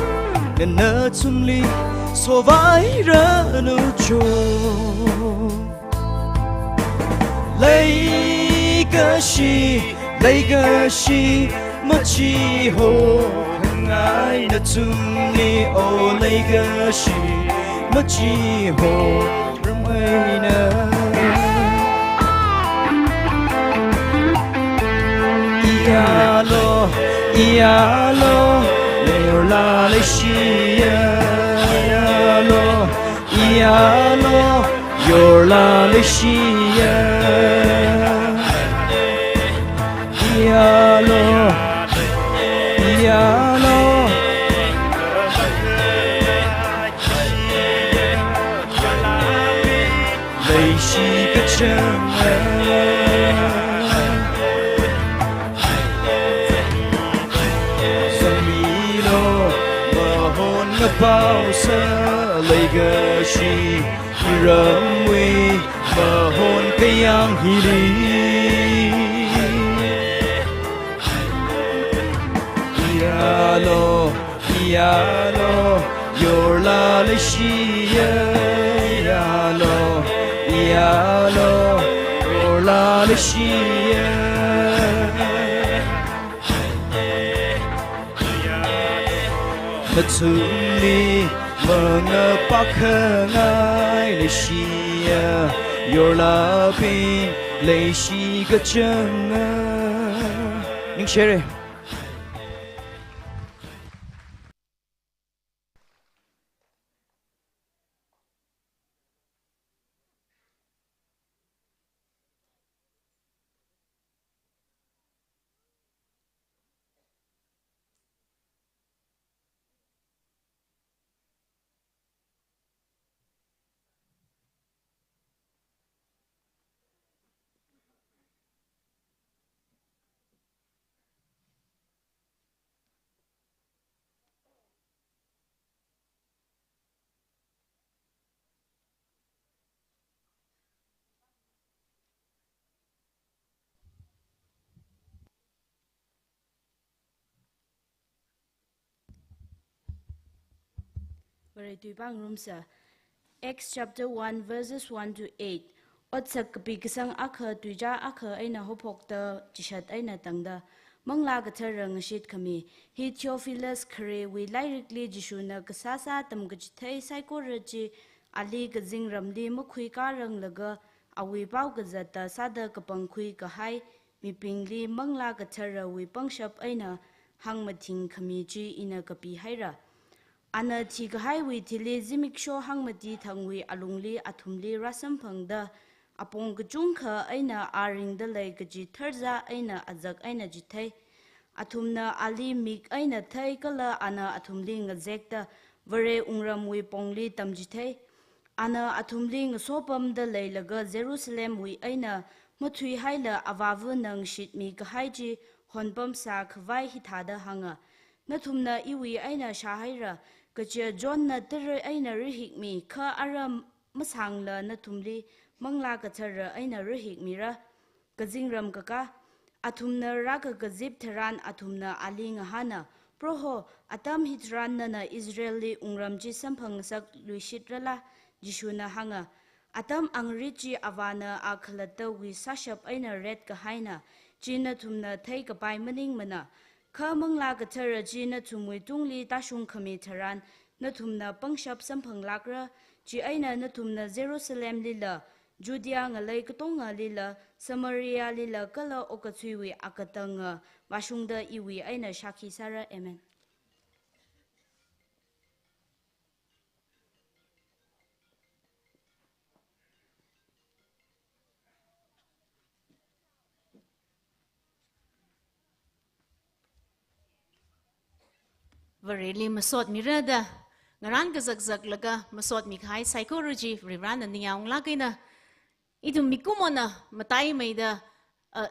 nathumli sovairanu cho. Leikashi, leikashi, machiho ngai nathumli, o leikashi, machiho ramai na. Iyālu, iyālu, yorlā leishiya, iyālu, iyālu, yorlā leishiya. Iyālu, iyālu, leishi kachanga. Zangmilu, mahon ngapao sā leikashi, iramwui mahon kayāng hili. Iyālu, iyālu, yorlā leishiya, iyālu, iyālu, yorlā leishiya. Nathumli mangapakhangai leishiya, yorlābing leishi kachanga. Ningshire. Vare tui pāngarumsa. Acts chapter one, verses one to eight. Otsak kapi kasang akha, tuicha akha eina haophokta chishat eina tangda, Manglā Kathara ngashit khami. Hi Theophilus kharewui lairikli Jishuna kasāsā tamkachithei saikora chi, ali kazingramli makhuikā ranglaga, awui pao kazatta sāda kapangkhui kahai mibingli Manglā Katharawui pangshap eina hāngmathing khami chi ina kapihaira. Ana thikahaiwui thili zimiksho hāngmati thangwui alungli athumli rāsamphangda, apong kachungkha eina a ringda lei kaji tharzā eina azak eina chithei. Athumna ali mik eina thei kala ana athumli ngazekta Vare wungramwui pongli tamchithei. Ana athumli ngasopamda leilaga Jerusalemwui eina mathuihaila avāvana ngashitmi kahai chi honpamsā khavai hithāda hānga. Nathumna iwui eina shāhaira, kaja Johnna tara eina rahikmi, kha ara masāngla nathumli Manglā Kathara eina rahikmira. Kazingram kakā. Athumna rākakazip tharan athumna ali ngahāna, Proho, atam hitharan nana Israelli wungram chi samphang ngasakluishitrala? Jishuna hānga, Atam angarit chi Avāna a khalattawui sāshap eina retkahaina, chi nathumna theikapai maningmana. Kha Manglā Kathara chi nathumwui tungli tāshung khami tharan, nathumna pangshap samphanglākra, chieina nathumna Jerusalemlila, Judea ngalei katongalila, Samarialila kala okathuiwui akatanga vāshungda iwui eina shākhi sāra. Amen. Vareli masotmira da, ngarān kazakzaklaga masotmikahai saikora chi Varivarana ningyānglāk eina, ithum mikumona mataimeida, uh,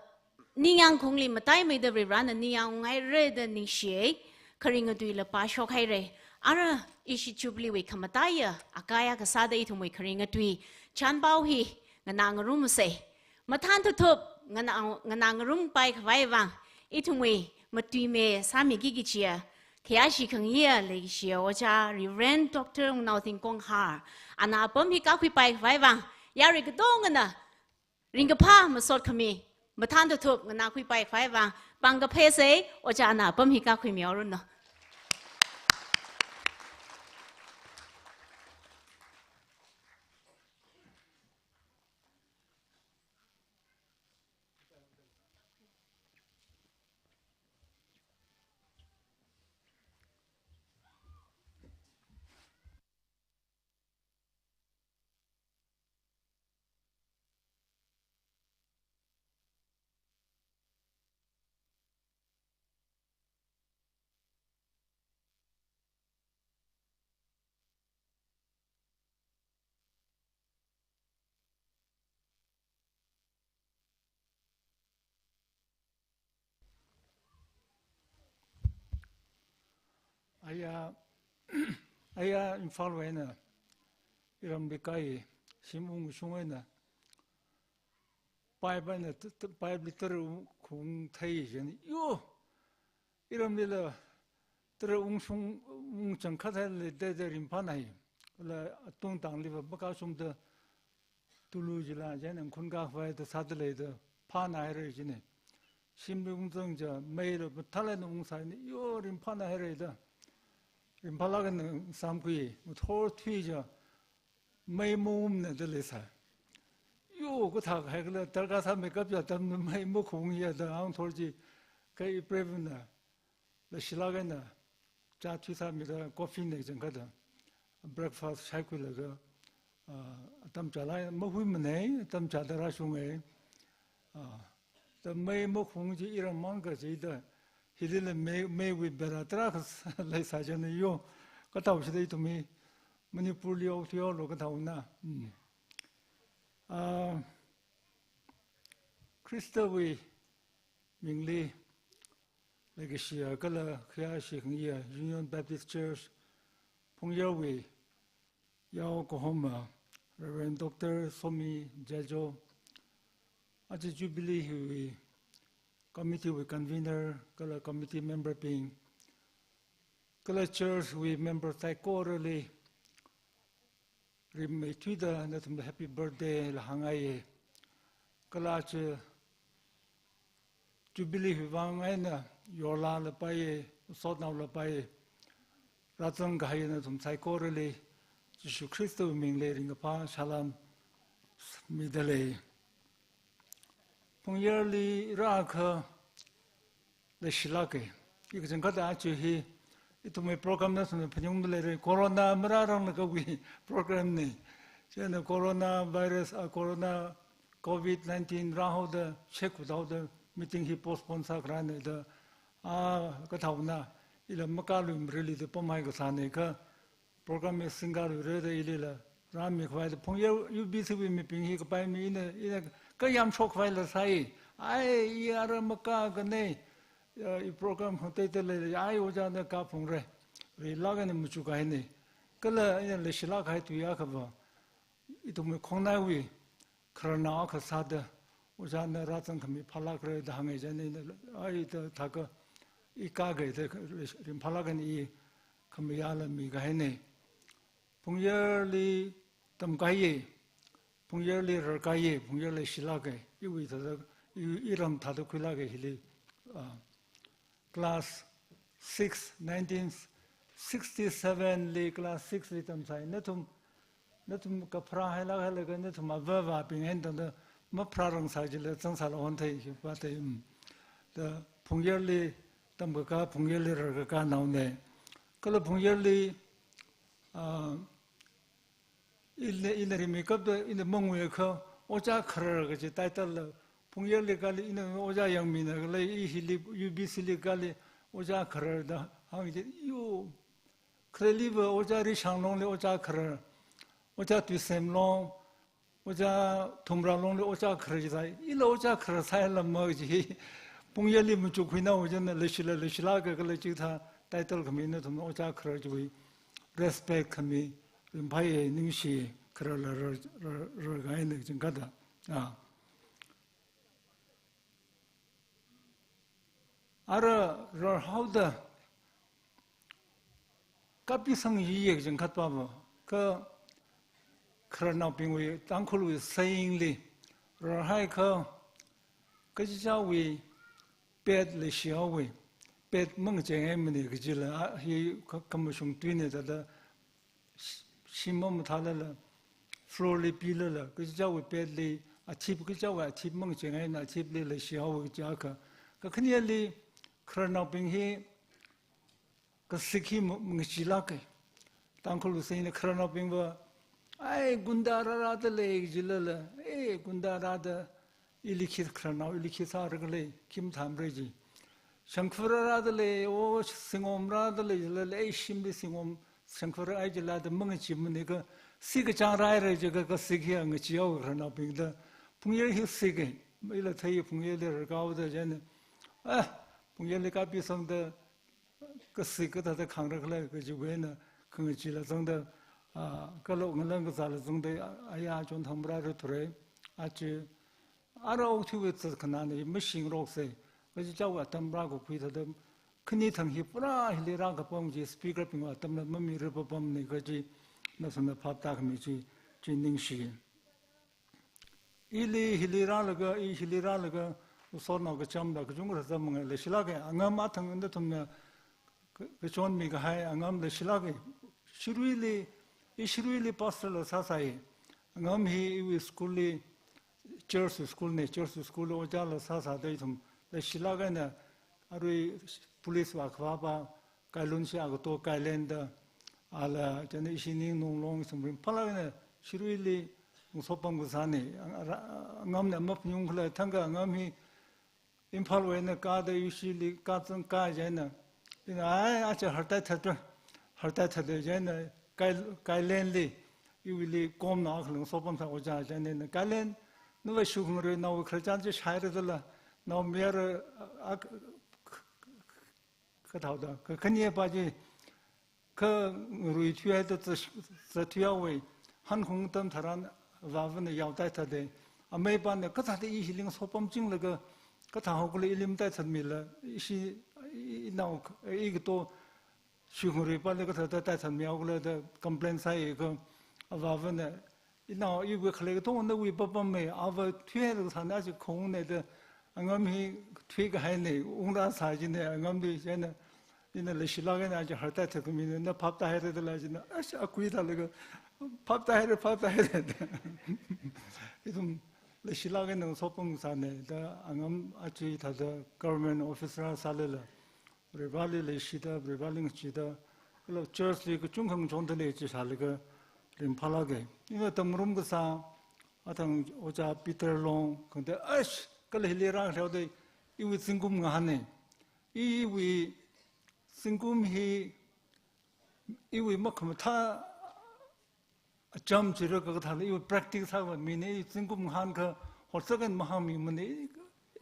ningyāng khongli mataimeida Varivarana ningyāngngaira da ningshiya, kharinga tuila pāshokhaira. Ara ishi Jubilee wui khamataiya akaya kasāda ithumwui kharinga tui chānpao hi nganā ngarumsa. Mathān thuthup nganā, nganā ngarumpai khavai vang, ithumwui matuime sāmiki kajiya, khayāshi khangayā leikashiya Ojā Reverend Doctor Wungnaothing Konghar, ana apam hi kākhuipai khavai vang, yarui katongana ringkaphā masot khami, mathān thuthup nganākhuipai khavai vang, pāng kaphāsa, Ojāna apam hi kākhuimihaoranu. Aya, aya Imphal wui eina, iramli kai, shim ungshung eina, pipe eina, t-, t-, pipe li tara ung khung thei jin, yo, iramlila tara ungshung, ungchang khat thei lei da, da ringphānai. La atungtangli va makashungda tulu jila jen ang khun khavai da sāda leida phānāhaira jina. Shimli ungzang ja, meila mathālāk eina ungsāni, yo ringphānāhaira da. Ringphālāk eina samkhui, ngathor thuijiakha, mei maungmana da leisai. Yo, kathā haikhala, darkar sāmeikap ja atam mei makhungya da hāngthor chi, kha ipreivana, leishilāk eina, chā thuisāmida, coffee na changkada, breakfast shaikhuilaga, ah, atam chālāk, mahuimanei, atam chāda rāshunga, ah, da mei makhung chi iram mang kajida, hilila mei, meiwui bera tarākha leisā jana yo, kathāo shida ithum hi, Manipurli okthuihaolu kathāona. Hmm. Ah, Khristawui mingli, leikashiya kala khayāshi khangayā Union Baptist Church Phungyarwui yao kahoma Reverend Doctor Somi Jajo, aja Jubilee hiwui committee wui convener kala committee member bing, kala church wui member saikorali, Rimeithuida nathumli happy birthday la hāngngaiye. Kala chi Jubilee hiwui vang eina yorlālapai, sotnaolapai, rāzangkahai nathum saikorali Jishu Khristawui mingli ringkaphā salam midalei. Phungyarli rākha leishilāke. I kachangkhatta aja hi ithumwui program nathumna phaningungda leira, corona marāranglakha wui program ne. Chieina corona virus, ah, corona covid nineteen rāhaoda, check without the meeting hi postpone sākharāne da, ah, kathāna, ila makāluimara ili da pamhai kasāne kha, program hi singkāluira da ilila rāmikhavai da, Phungyar U B C wui mibing hi kapai mi ina, ina kayāmshok khavaila sāi, ai, i ara makākane, ya, i program khangateida lei, ai, ojāna kāphungra, rilāk eina machukkahaine. Kala ina leishilāk kahai tui akhava, ithumwui khongnaiwui khararnao akha sāda, ojāna rāzangkhami phālākra da hānga chieina, ai, da thākha, i kāga da ringphālāk eina i khamayāla mikahaine. Phungyarli tamkaiye, Phungyarli rarkaiye, Phungyar leishilāke, iwui thāda, i, iram thāda khuilāke hili, ah, class six, nineteen sixty-seven li class six li tamsai. Nathum, nathum kapharā hailāk hailaga nathum avāvābing eina tangda mapharārangsai chila zangsāla honthei hi pāthei, mm. Da Phungyarli tamkakā, Phungyarli rarkakānaone. Kala Phungyarli, ah, ina, ina rimeikapta ina manguiakha, Ojā Kharar kaji title la, Phungyarli kali ina ojā yangmina kala, i hili U B C li kali Ojā Kharar da hānga chi, yo, khareliva Ojā Rishanglongli Ojā Kharar, Ojā Tuisemlong, Ojā Thumralongli Ojā Kharar chi sāi, ila Ojā Kharar sāi lama kaji hi, Phungyarli machukkhuinao chieina leishila, leishilāka kala chithā title khami nathum Ojā Kharar chiwui respect khami, ringphāye, ningshi, khararla rar, rar, rarkahaina kachangkhatta. Ah. Ara rarhaoda, kapisang yiye kachangkhat pāva, kha khararnaobingwui, Tangkhulwui saying li, rarhaikha, kachichāwui pet leishihaowe, pet mangacheingaimane kajila, ah, hi kha-, khamashung tuine thāda, shi-, shim mamathālala, floor li pilala, kachichāwui pet li, athip, kachichāwui athip mangacheingaina, athipli leishihaowe kaja kha. Kakhaneli, khararnaobing hi, kasik hi ma-, mangacheelāke. Tangkhul saying na khararnaobingva, ai, gunda rārada lei jilala, eh, gunda rāda, ili khi khararnao, ili khi sāra khalei, khi mathāmara ji. Shangkhur rārada lei, o, singom rāda lei jilala, eh, shimli singom, shangkhur ai jilala da mangacheemane kha, sik kachāng rāhaira jiakha, kasik hi ngacheehao khararnaobingda. Phungyar hi sike, ila thei Phungyarli rarkāhaoda chieina, ah, Phungyarli kapisangda, kasik kathāda khangra khala kajiwui eina khangacheela zangda, ah, kalo ngalang kazāla zangda, ah, aya chonthang marāra thurai, aja, ara okathuiwui zatkhanāna mashingrokse, kachichāwui atam rākakhui thāda, khani thang hi pura hili rākapam chi speaker bingwui atamla mamira papamne kaji, nathumna phaptākhami chi, chi ningshi. Ili hili rālaga, i hili rālaga, usotnao kachamla kachungkha sāzangmanga leishilāke, angam athang nathumna ka-, kachonmi kahai angam leishilāke. Shiruili, i Shiruili pastor la sāsai. Angam hi iwui school li, church school ne, church school li ojāla sāsāda ithum leishilāk eina, arui police wui akhavā pa, Kailun shi agato Kailen da, ala, chieina ishi Ningnung Long sumrim phalak eina, Shiruili, lungsopam kasāne, ang-, ara-, angamna maphaning khala, thangkha angam hi, Imphalwui eina kāda ishili kāzang kā chieina, ina, ai, aja hartai thatra, hartai thatra chieina, Kai-, Kailenli, iwuili komna akha lungsopam sā ojā chieina, Kailen, nava shukhangarui nao khararchan chi shaira dala, nao mayara, ak-, kathāda, kakhane pa chi, khangarui thuihaida za-, zatthuihaowe, hankhung atam tharan avāvana yaotai thāde, amei pana kathāda i hili sopam chinglaga, kathāhao khala ili mataithatmila, ishi, i, i nao, i kato, shukhangarui pali kathāda taithatmihao khala da complain sāi kha, Avāvana, inao, iwui khalei katonga nawui papam me, ava thuihaira kasāna chi khong ne da, angam hi thuikahaina, ungra sā jina, angam di jina, ina leishilāk eina chi harta thakmi na, na phaptāhaira da la jina, ash, akui da laga, phaptāhaira, phaptāhaira da. Ithum leishilāk eina sopam sāna, da angam achi thāda government officer sālala, Vareli leishida, Vareli ngachida, kala church li kachungkha ngachonda lei chi sālaga ringphālāka. Ina tamrum kasā, athang Ojā Peter Long, khangatei, ash, kala hili rākhareo da, iwui zingkum ngahāna. Iwui zingkum hi, iwui makhamathā acham chira kakathāla, iwui practice sāva mina, i zingkum ngahān kha, hotsakhan mahāngmimana,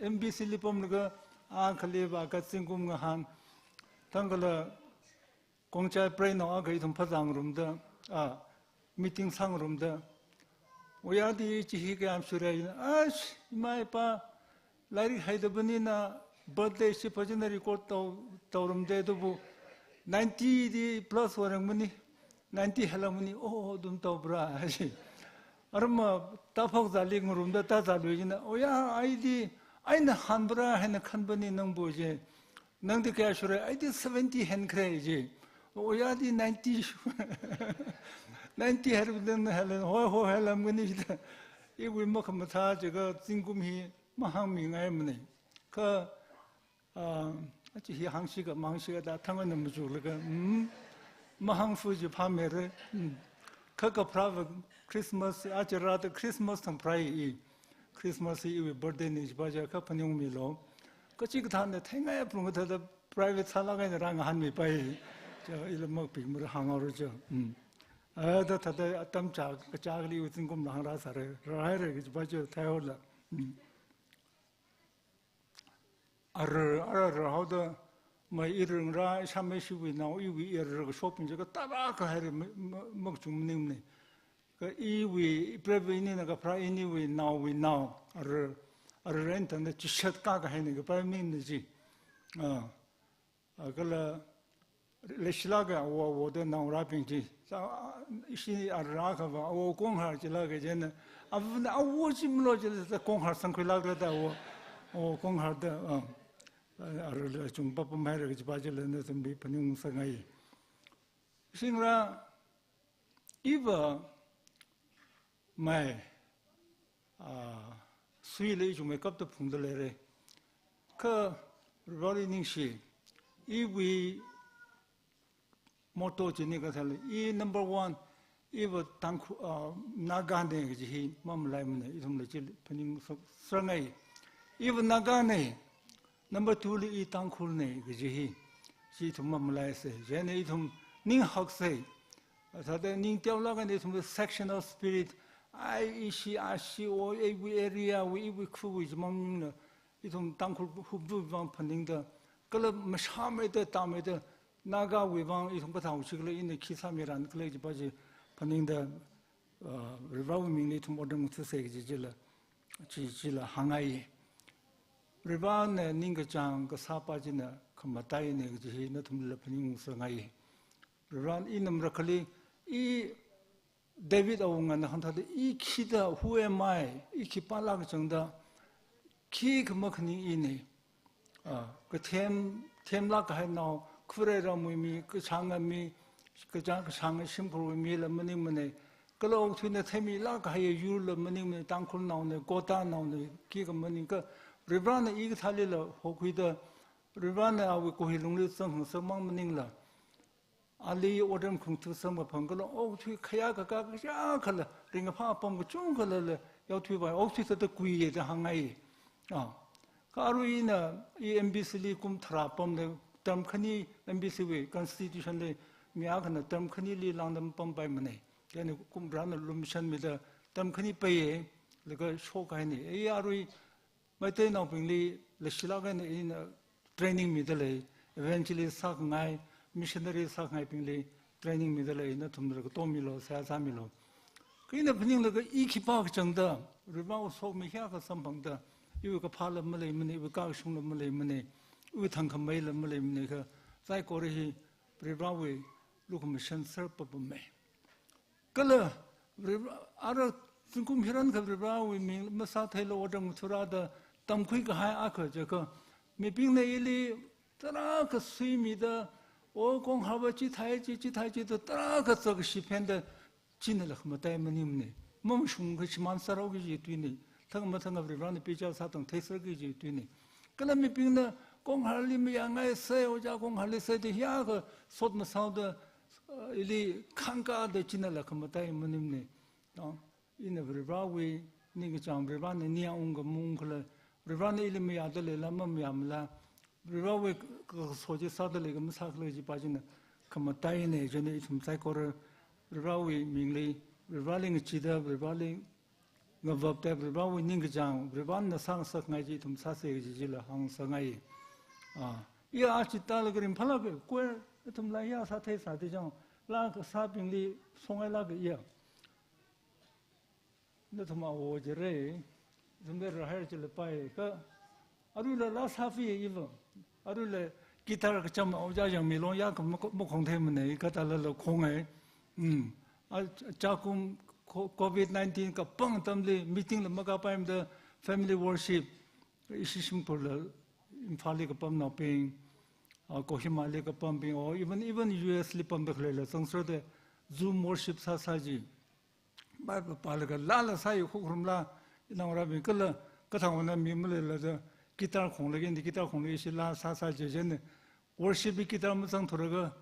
M B C li pamlaga, a khali va ka zingkum ngahān. Thangkala, Khongchai preinao akha ithum phazāngarumda, a, meeting sāngarumda, Oyadi chi hi kayākha shurra, ash, ima ipa, lairik haida banina, birthday shi phāchina record tau, taurumda dubu, ninety di plus warangmani, ninety hailāngmani, oh, dum taubra, ashi. Arma, taphok zali ngarumda, ta zalui jina, oya, aidi, aina hanbra, haina khanbani nangbu je. Nangdi kayā shurra, aidi seventy henkhare je. Oyadi ninety shu-, ninety hairabdan hailan, hoi, hoi, hailāngmani shida. Iwui makhamathā chiakha zingkum hi mahāngmingaimana. Kha, ah, achi hi hāngsi ka, mahāngsi ka da thang eina machuklaga, mm, mahāngfu ji phāmira, mm. Kha kapharāva Christmas, achi rāda Christmas thang pharāi. Christmas hi iwui birthday na jipa chiakha phaningmilu. Kachikathāna theingai apung kathāda private sālāk eina rāngahānmipai. Cha ila makpikmara hānghaora cha. Mm. Ada thāda atam chā, kachākli iwui zingkumla hāngrāsāra, rāhaira kajipa cha theihaola. Mm. Ara, ara, ara haoda, mai iringra, ishāmeishiwui nao, iwui ara kashokbing chiakha tarākha haira, ma-, ma-, makachung maningmana. Kha iwui, ipreivawui inina kapharā iniwui naowui nao, ara, ara eina tangda chishat kakahaina kapai maningmana chi. Ah, ah, kala, leishilāka awo awo da naongarābing chi. Sa, ishi ara akhava, awo Konghar chilāka jina. Avana awo chi malo chila sa Konghar sangkhuilākra da awo. Awo Konghar da, ah. Arala chungpapa maira kajipa chila nathumli phaningungsangai. Shingra, iva mai, ah, suila ichungmeikapta phungda leira. Kha Vareli ningshi, iwui motto china kathāla, i number one, iva Tangkhul, ah, Nagana kaji hi mamalaimana, ithumla chili phaningsa-, sangai. Iva Nagana, number two li i Tangkhulna kaji hi, chi ithum mamalaisa. Chieina ithum ninghaksa. Thāda ningteolāk eina ithum sectional spirit, ai ishi ashi o, iwui area wui, iwui khawui jimang ningla, ithum Tangkhul hupvuvang phaningda, kala mashāmeida, tāmeida, Nagawui vang ithum kathāo chikhala ina khi sāmiran khala jipa chi phaningda, ah, Varewui mingli ithum otram ngathasa kaji chila, chi, chila hāngai. Varena ningkachāng kasāpa china khamataina kaji hi nathumla phaningungsangai. Varena ina marakhali, i David awungana hāngthāda, i khida, who am I? I khipālāk kachangda, khikha makhaning ina. Ah, kathem, themlāk kahai nao, khurai ramwui mi, kashānga mi, kachāng, kashānga shimkhurwui mila maningmana. Kala okathuina theimilāk kahai yurla maningmana, Tangkhulnaona, Kotanaona, khikha maning kha, Varena i kathālila hokhuida, Varena awui kuhi lungli zanghangsak mang maningla, ali otram khangthu samkaphang kala, okathui khayā kakā kachākhala, ringkaphā apam kachungkhalala, yaothuivai, okathui thāda kuiya da hāngai. Ah. Kha arui ina, i M B C li kum tharā pamda, term khani M B C wui constitution li, mi akhana term khanili lāngda mapampaimana. Chieina kum Varena lumashanmida, term khani peiya, laga shokhaina. I arui, Meiteinaobingli leishilāk eina ina training mida lei, evangelist sākhangai, missionary sākhangaibingli training mida lei, nathumla katomilo, seihā sāmilo. Kha ina phaninglaga i khipā kachangda, Varewui sokhami hiyākha samphangda, iwui kaphāla maleimana, iwui kakashungla maleimana, iwui thangkhameila maleimana kha, saikora hi Varewui lukhamashan serpapamma. Kala Varivara, ara zingkum hiran kha Varivarawui ming masātheila otram ngathara da tamkhui kahai akha jiakha, mibingna ili tarākha suimida, o Konghava chithai chi, chithai chi da tarākha zakkashi phenda, chinala khamatai maningmana. Mamashung kha shimān sārao kaji tuina. Thangmathang Varivarana pichar sātang theiser kaji tuina. Kala mibingna Konghavali mayāngaisai, ojā Konghavali sai da hiyākha sot masāoda, uh, ili khangkada chinala khamatai maningmana. No? Ina Varivarawui ningkachāng, Varivarana ningyāng ungkha maungkhala, Varivarana ili mayāda leila mamayāmala, Varivarawui kaso chi sāda leikha masākhala kajipa china khamataina. Chieina ithum saikora Varivarawui mingli, Varivarali ngachida, Varivarali ngavapda, Varivarawui ningkachāng, Varivarana sāngasakngai chi ithum sāsa kaji chila hāngsāngai. Ah, iya achi tālaga ringphālāka, koi ithumla iya sātheisā da chang, laa kasābingli songailāka iya. Nathum awo jire, ithumli rāhaira chila pai kha, aruila laa sāfi iva, aruila guitar kacham ojā Yangmilong yākha mako-, makhongtheimana, kathālala khongai. Mm. A, chākum co-, covid nineteen kapang atamli meeting la makāpaimada family worship, ishi shimkhurla Imphalli kapamnaobing, a, Kohimali kapambing, or even, even U S li pamda khaleila, zangserda Zoom worship sāsai chi. Bible pālaga laala sāya, khokharum laa, inaongarābing kala, kathāngvana mi maleilada, guitar khonglaga, ina guitar khonglaga ishi laa sāsai chi, chieina worship wui guitar mazangthura kha,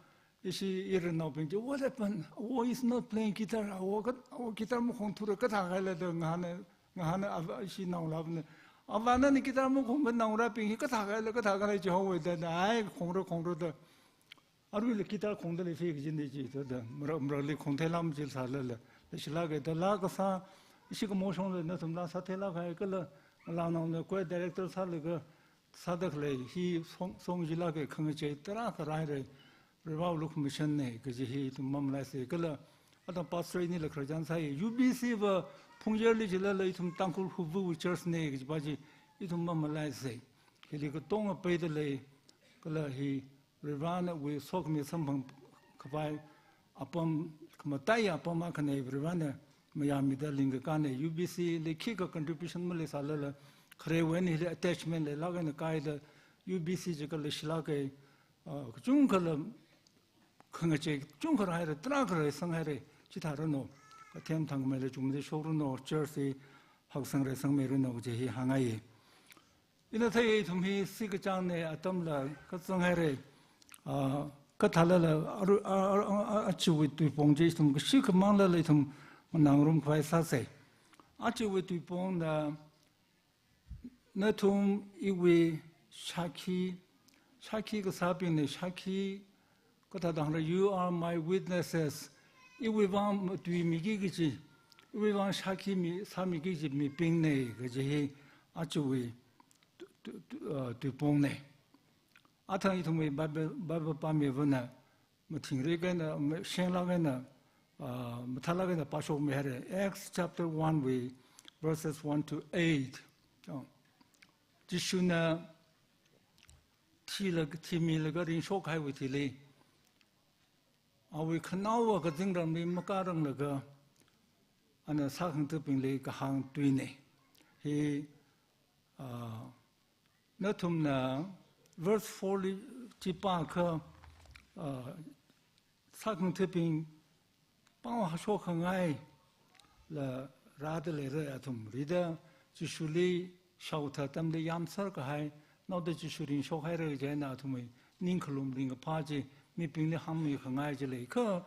ishi irannaobing chi, "What happened? Awo is not playing guitar. Awo ka, awo guitar makhongthura, kathākahai la?" da ngahāna, ngahāna ava, ishi naongalāvana. "Ava, nana guitar makhongva naongarābing hi kathākahai la, kathākahai la?" jihaowa da, da, ai, khongra, khongra da. Aruila guitar khongda leifi kajina chi, da, da, marak, marakli khongtheilām chi sālala, leishilāka da, laa kasā, ishi kamoshongla nathum laa sātheilākhai kala, ngalānaona choir director sālaga, sāda khalei hi song, song jilāka khangachei tarākha rāhaira, Varivarawui lukhamashanna kaji hi ithum mamalaisa kala, atam pastor inila khararchan sāya, U B C va Phungyarli jilala ithum Tangkhul Huvu church na kajipa chi ithum mamalaisa. Hili katonga peida lei, kala hi Varivarawui sokhami samphang khavai apam, khamataiya apam akhana, Varivarana mayāmida lingkakāna. U B C li khikha contribution maleisālala, kharewui eina hili attachment leilāk eina kaida U B C jiakha leishilāka, ah, kachungkhala khangachei kachungkha rāhaira, tarākha rāsanghaira, chithāranu, kathem thangmeila chungmeida shokranu, church hi haksang rāsangmiranu kaji hi hāngngai. Ina theiya ithum hi sikachāngna atamla kazanghaira, ah, kathālala aru-, a, a, a, a, achiwui tuipong chi ithum kashikha manglala ithum nganāngarum khavai sāsa. Achiwui tuipongna, nathum iwui shākhi, shākhi kasābingna, shākhi kathāda hāngra, "You are my witnesses." Iwui vang matuimiki kaji, iwui vang shākhi mi, sāmiki kaji mibingna kaji hi achiwui tu-, tu-, tu-, uh, tuipongna. Athang ithumwui Bible, Bible pāmivana, mathingrik eina, ma-, shenglāk eina, ah, mathālāk eina pāshokmihaira. Acts chapter one wui verses one to eight. Oh. Jishuna thila, thimilaga ringshokhaiwui thili, awui khanaowa kazingramli makāranglaga, ana sākhangatha̱bingli kahāng tuina. Hi, ah, nathumna verse four li chi pākha, ah, sākhangatha̱bing pangvā shokhangaila rāda leira athum. Rida Jishuli shaothat atamli yāmser kahai, naoda Jishu ringshokhaira kaji eina athumwui ningkhalum ringkaphā chi mibingli hāngmikhangai chi lei. Kha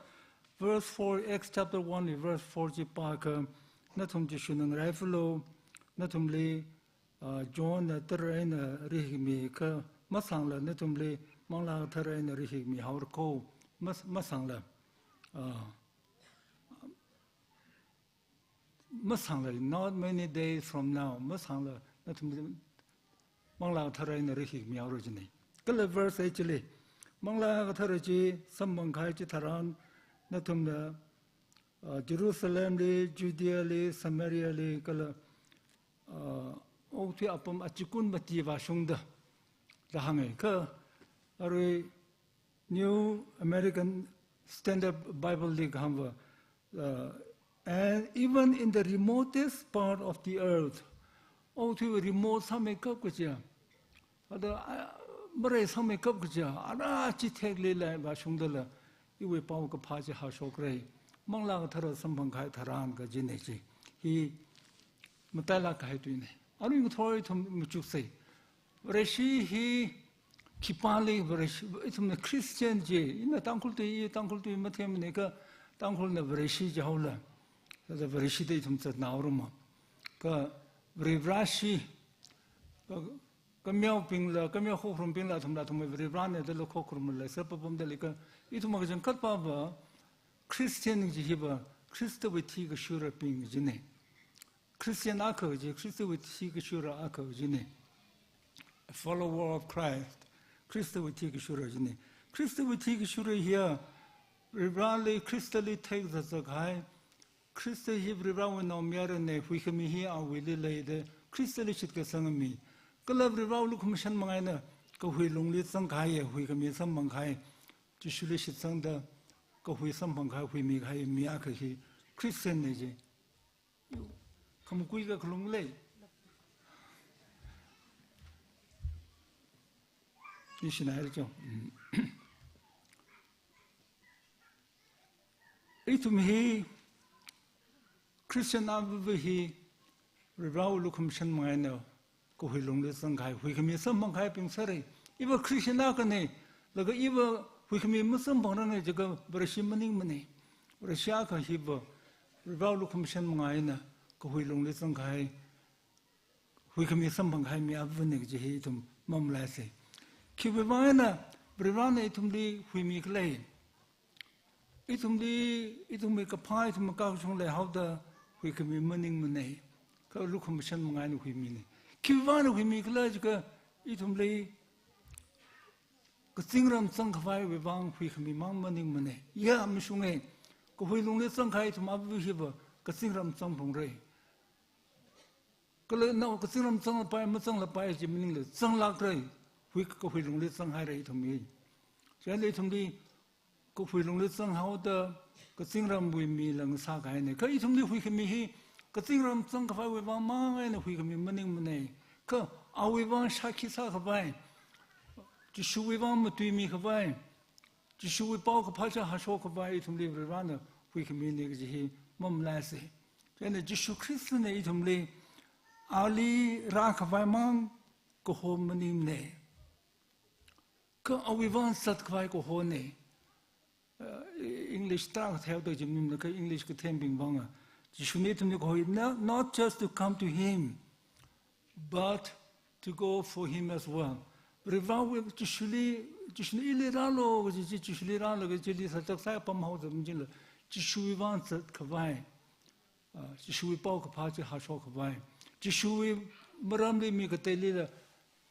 verse four, Acts chapter one li verse four chi pākha, nathum Jishuna ngaraifalu, nathumli, ah, Johnna tara eina rihikmi kha, masāngla nathumli Manglā Kathara eina rihikmihaora kho, mas-, masāngla, ah, masāngla, not many days from now, masāngla nathumli Manglā Kathara eina rihikmihaora jina. Kala verse eight chili, Manglā Kathara chi samphangkahai chitharan nathumna, ah, Jerusalemli, Judeali, Samariali, kala, ah, okathui apam achikun mati vāshungda, da hānga. Kha arui New American Standard Bible li kahāngva, uh, And even in the remotest part of the earth, okathui remote sāmeikap kaja, ada, ah, marai sāmeikap kaja, ara chithekli lei vāshungdala, iwui paokaphā chi hāshokra. Manglā Kathara samphangkahai tharan kajina chi. Hi matailāk kahai tuina. Arui ngathor ithum machuksei. Vareshi hi khipāli Vareshi, ithumna Christian ji, ina Tangkhul tui, i Tangkhul tui mathemmana kha, Tangkhulna Vareshi jihaola. Thāda Vareshida ithum zatngaruma. Kha Varivarashi, kha, khameobingla, khameo khokharumbingla, athumla athumwui Varivarana dala khokharumla, sāpapamda lei kha, ithum kachangkhatpava, Christian ji hiva, Khristawui thikashurabing jina. Christian akha ji, Khristawui thikashura akha jina. A follower of Christ. Khristawui thikashura jina. Khristawui thikashura hiya, Varivarali Khristali theizatzak kahai, Khrista hi Varivarawui naomayarana, huikhami hi awuili leida, Khristali shitkasang mi. Kala Varivarawui lukhamashan manga eina, kahui lungli zangkahai, huikhami samphangkahai, Jishuli shitsangda, kahui samphangkahai, huimikahai mi akha hi Christian na ji. Khamakui kakhalung lei. Ni shina hai jo. Ithum hi Christian ava hi Varivarawui lukhamashan manga eina kahui lungli zangkahai, huikhami samphangkahaibing sāra. Iva Christian akhana, laga iva huikhami masamphangranga jiakha Vareshi maningmana. Vareshi akha hiva Varivarawui lukhamashan manga eina kahui lungli zangkahai, huikhami samphangkahai mi avana kaji hi ithum mamalaisei. Khiwuivang eina Varivarana ithumli huimi khala? Ithumli, ithumwui kaphā, ithum kakashung leihaoda huikhami maningmana. Kha lukhamashan manga eina huimina. Khiwuivangna huimi khala jiakha ithumli kazingram zangkhavaiwui vang huikhami mang maningmana. Ya mashunga, kahui lungli zangkahai ithum ava hiva kazingram zangphungra. Kala nao kazingram zanglapai, mazanglapai ji maningla, zanglākra, hui, kahui lungli zanghaira ithum hi. Chieina ithumli kahui lungli zanghaoda kazingramwui mila ngasākahaina. Kha ithumli huikhami hi kazingram zangkhavaiwui vang manga eina huikhami maningmana. Kha awui vang shākhi sākhavai, Jishuwui vang matuimikhavai, Jishuwui paokaphā chi hāshokkhavai ithumli Varivarana huikhamina kaji hi mamalaisei. Chieina Jishu Khristana ithumli ali rākhavai mang kaho maningmana. Kha awui vang zatkhavai kahona. Uh, English tarākha theida ji maningmana, kha English kathembing vanga, Jishuna ithumli kahoi, "Not, not just to come to him, but to go for him as well." Varivarawui, Jishuli, Jishuna ili rālu kaji chi, Jishuli rālu kaji chili sāchak sāya pamhaoda majila, Jishuwui vang zatkhavai, ah, Jishuwui paokaphā chi hāshokkhavai, Jishuwui maramli mi kateilila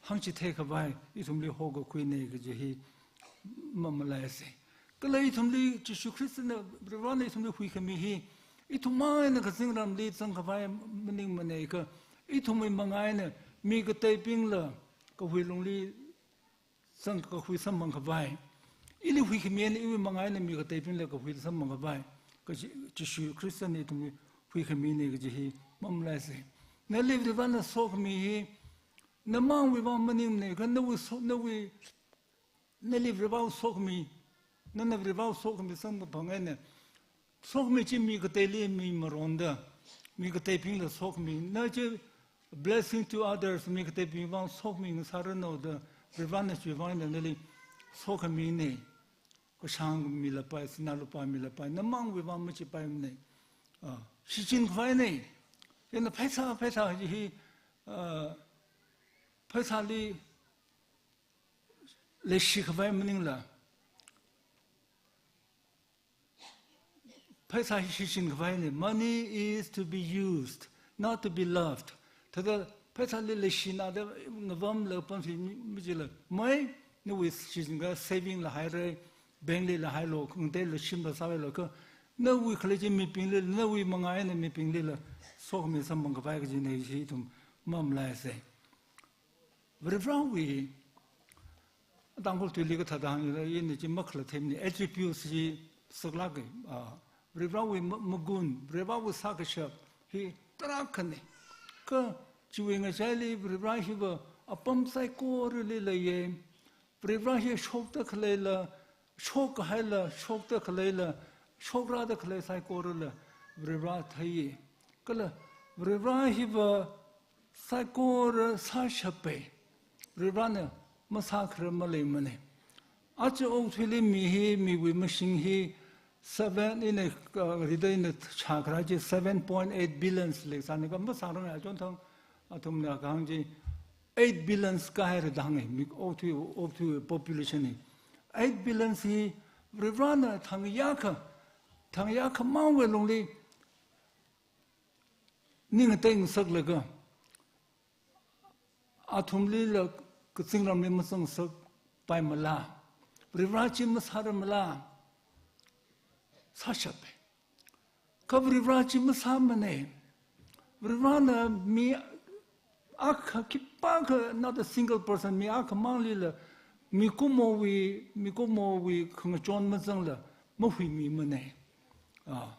hāngchitheikhavai ithumli hokakhuina kaji hi mamalaisei. Kala ithumli Jishu Khristana, Varivarana ithumli huikhami hi ithum manga eina kazingramli zangkhavai maningmana, kha ithumwui manga eina mi kateibingla kahui lungli zang, kahui samphangkhavai. Ili huikhami eina iwui manga eina mi kateibingla kahui samphangkhavai kaji Jishu Khristana ithumli huikhamina kaji hi mamalaisei. Nali Varivarana sokhami hi namangwui vang maningmana, kha nawui so, nawui, nali Varivara sokhami, nana Varivara sokhami samkaphang eina, sokhami chi mi kateili mi maronda, mi kateibingla sokhami, na chi blessing to others, mi kateibing vang sokhami ngasāranu da, Varivarana chiwui vang eina nali sokhamina. Kashāng milapai, sinā lupā milapai, namangwui vang machipaimana. Ah, shichinkhavaina. Chieina pheisā, pheisā hi, ah, pheisāli leishikhavai maningla, pheisā hi shichinkhavaina. Money is to be used, not to be loved. Thāda pheisāli leishina da ngavamla pamsi mi, mijila, mai, nawui shichinga saving la haira, bank lila hailu, khangateila shimla sāvailu, kha nawui khalei chi mibingli, nawui manga eina mibinglila sokhami samphangkhavai kajina kaji ithum mamalaisei. Varivarawui, Tangkhul tuili kathāda hāngla, ina chi makhala themni, attributes chi saklāka, ah, Varivarawui ma-, magun, Varivarawui sākashap hi tarākhana. Kha chiwui ngachaili Varivara hiva apam saikorali leiya. Varivara hi shokda khaleila, shokkahaila, shokda khaleila, shokrada khalei saikorala Varivara theiya. Kala Varivara hiva saikora sāshapa. Varivarana masākharar maleimana. Aja okathuili mi hi, miwui mashing hi, seven, ina, uh, rida ina chākharar chi seven point eight billions leisāna, kha masāranga achon thang, athumna kahāng chi eight billions kahaira da hānga, mi okathui, okathui population hi. Eight billions hi Varivarana thang yākha, thang yākha mangwui lungli ning ateingasaklaga, athumlila kazingramli mazangsakpaimala, Varivara chi masāramala, sāshapa. Kha Varivara chi masāmana. Varivarana mi akha khipākha, not a single person, mi akha manglila mikumowui, mikumowui khangachon mazangla mahuimimana. Ah.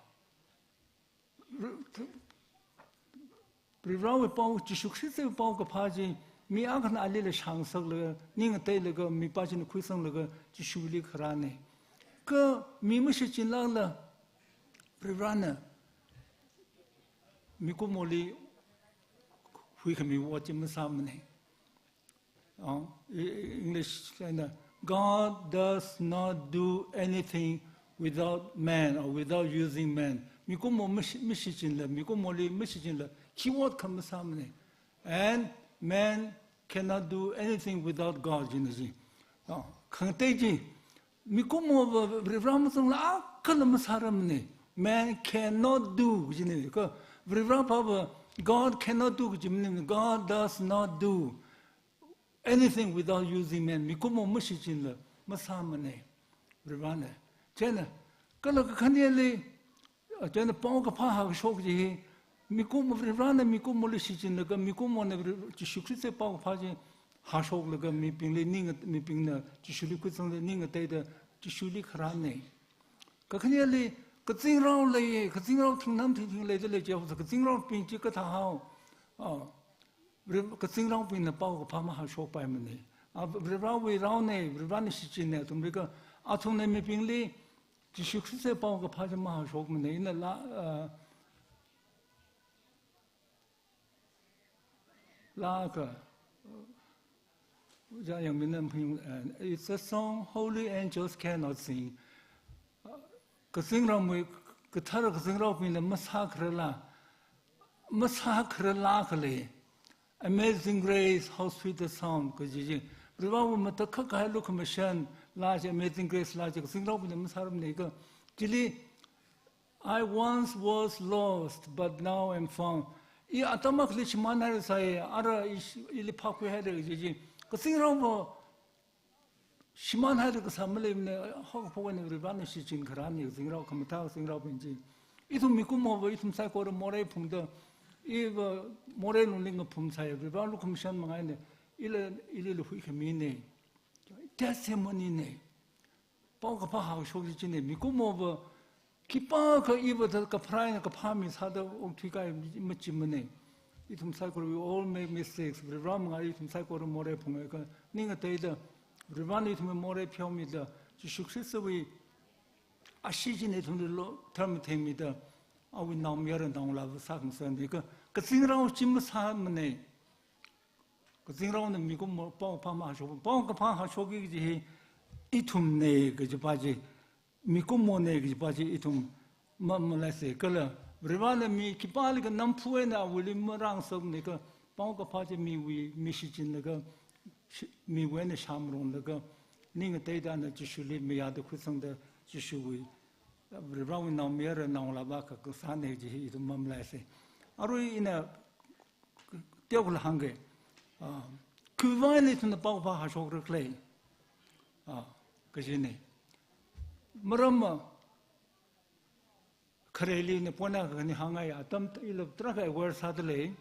Varivarawui pao, Jishu Khristawui paokaphā chi, mi akhana alila shāngasaklaga, ning ateilaga, mipā china khuisanglaga, Jishuli kharāna. Kha mi mashichinlala, Varivarana mikumoli huikhami ot chi masāmana. Oh, i-, i-, English eina, "God does not do anything without man or without using man." Mikumo mashi-, mashichinla, mikumoli mashichinla, khi ot kha masāmana. And man cannot do anything without God, jina ji. Oh, khangatei chi, mikumova Varivara mazangla akhala masāramana. Man cannot do, jina. Kha Varivara pava, God cannot do, jimni, God does not do anything without using man. Mikumo mashichinla masāmana, Varivarana. Chieina, kala kakhaneli, ah, chieina paokaphā hākashok chi hi, mikumo, Varivarana mikumoli shichinlaga, mikumona Vari-, Jishu Khristawui paokaphā chi hāshoklaga, mibingli ning at-, mibingna Jishuli khuisangda ning ateida Jishuli kharāna. Kakhaneli, kazingrao lei, kazingrao thingnam thingthing leida lei, chiakha kazingraobing chi kathāhao. Ah, Vari-, kazingraobingna paokaphā mahāshokpaimana. Ah, Varivarawui raona, Varivarana shichinna, athumli kha, athumna mibingli Jishu Khristawui paokaphā chi mahāshokmana. Ina la, ah, laa kha, Ojā Yangminna phung, uh, "It's a song holy angels cannot sing." Kazingramwui, kathara kazingraobingna masākharar laa, masākharar laa khalei. "Amazing Grace, how sweet the sound," kaji chi. Varivarawui matakhak kahai lukhamashan laa chi, Amazing Grace laa chi, kazingraobingna masāramana kha. Chili, "I once was lost, but now am found." I atam akhali shimānhairasai, ara i sh-, ili phākhuihaira kaji chi. Kazingraowo shimānhaira kasā maleimana, haokaphok eina Varivarana shichinkharāna, kazingrao khamathā kazingraobing chi. Ithum mikumowo, ithum saikora morei phungda, iva morei lungli ngaphumsai, Varivara lukhamashan manga eina, ila, ilila huikhamina. Testimony na. Paokaphā hāshok chi china, mikumowo khipākha iva thāda kapharā eina kaphā mi sāda okthui kahai machimana. Ithum saikora, we all make mistakes. Varivara manga ithum saikora morei phunga kha, ning ateida, Varivarana ithumli morei pheomida, Jishu Khristawui ashee china ithumli lo-, tharmathengmida, awui naomayara naongalāva sākhangasakna kha, kazingrao chi masāmana. Kazingraona mikumo paokaphā mahāshok, paokaphā hāshokki kaji hi ithumna kajipa chi, mikumona kajipa chi ithum ma-, malaisa kala, Varivarana mi khipālikha namphut eina awuili marāngasakna kha, paokaphā chi miwui, mi shichinlaga, shi-, miwui eina shāmaronglaga, ning ateida ana Jishuli mayāda khuisangda Jishuwui, Varivarawui naomayara naongalāva kha kasāna kaji hi ithum mamalaisa. Arui ina teokha hāngga, ah, khiwuivang eina ithumna paokaphā hāshokra khala, ah, kajina. Maramva, khareli ina point akha khani hāngngai, atam ila tarākha aware sāda lei,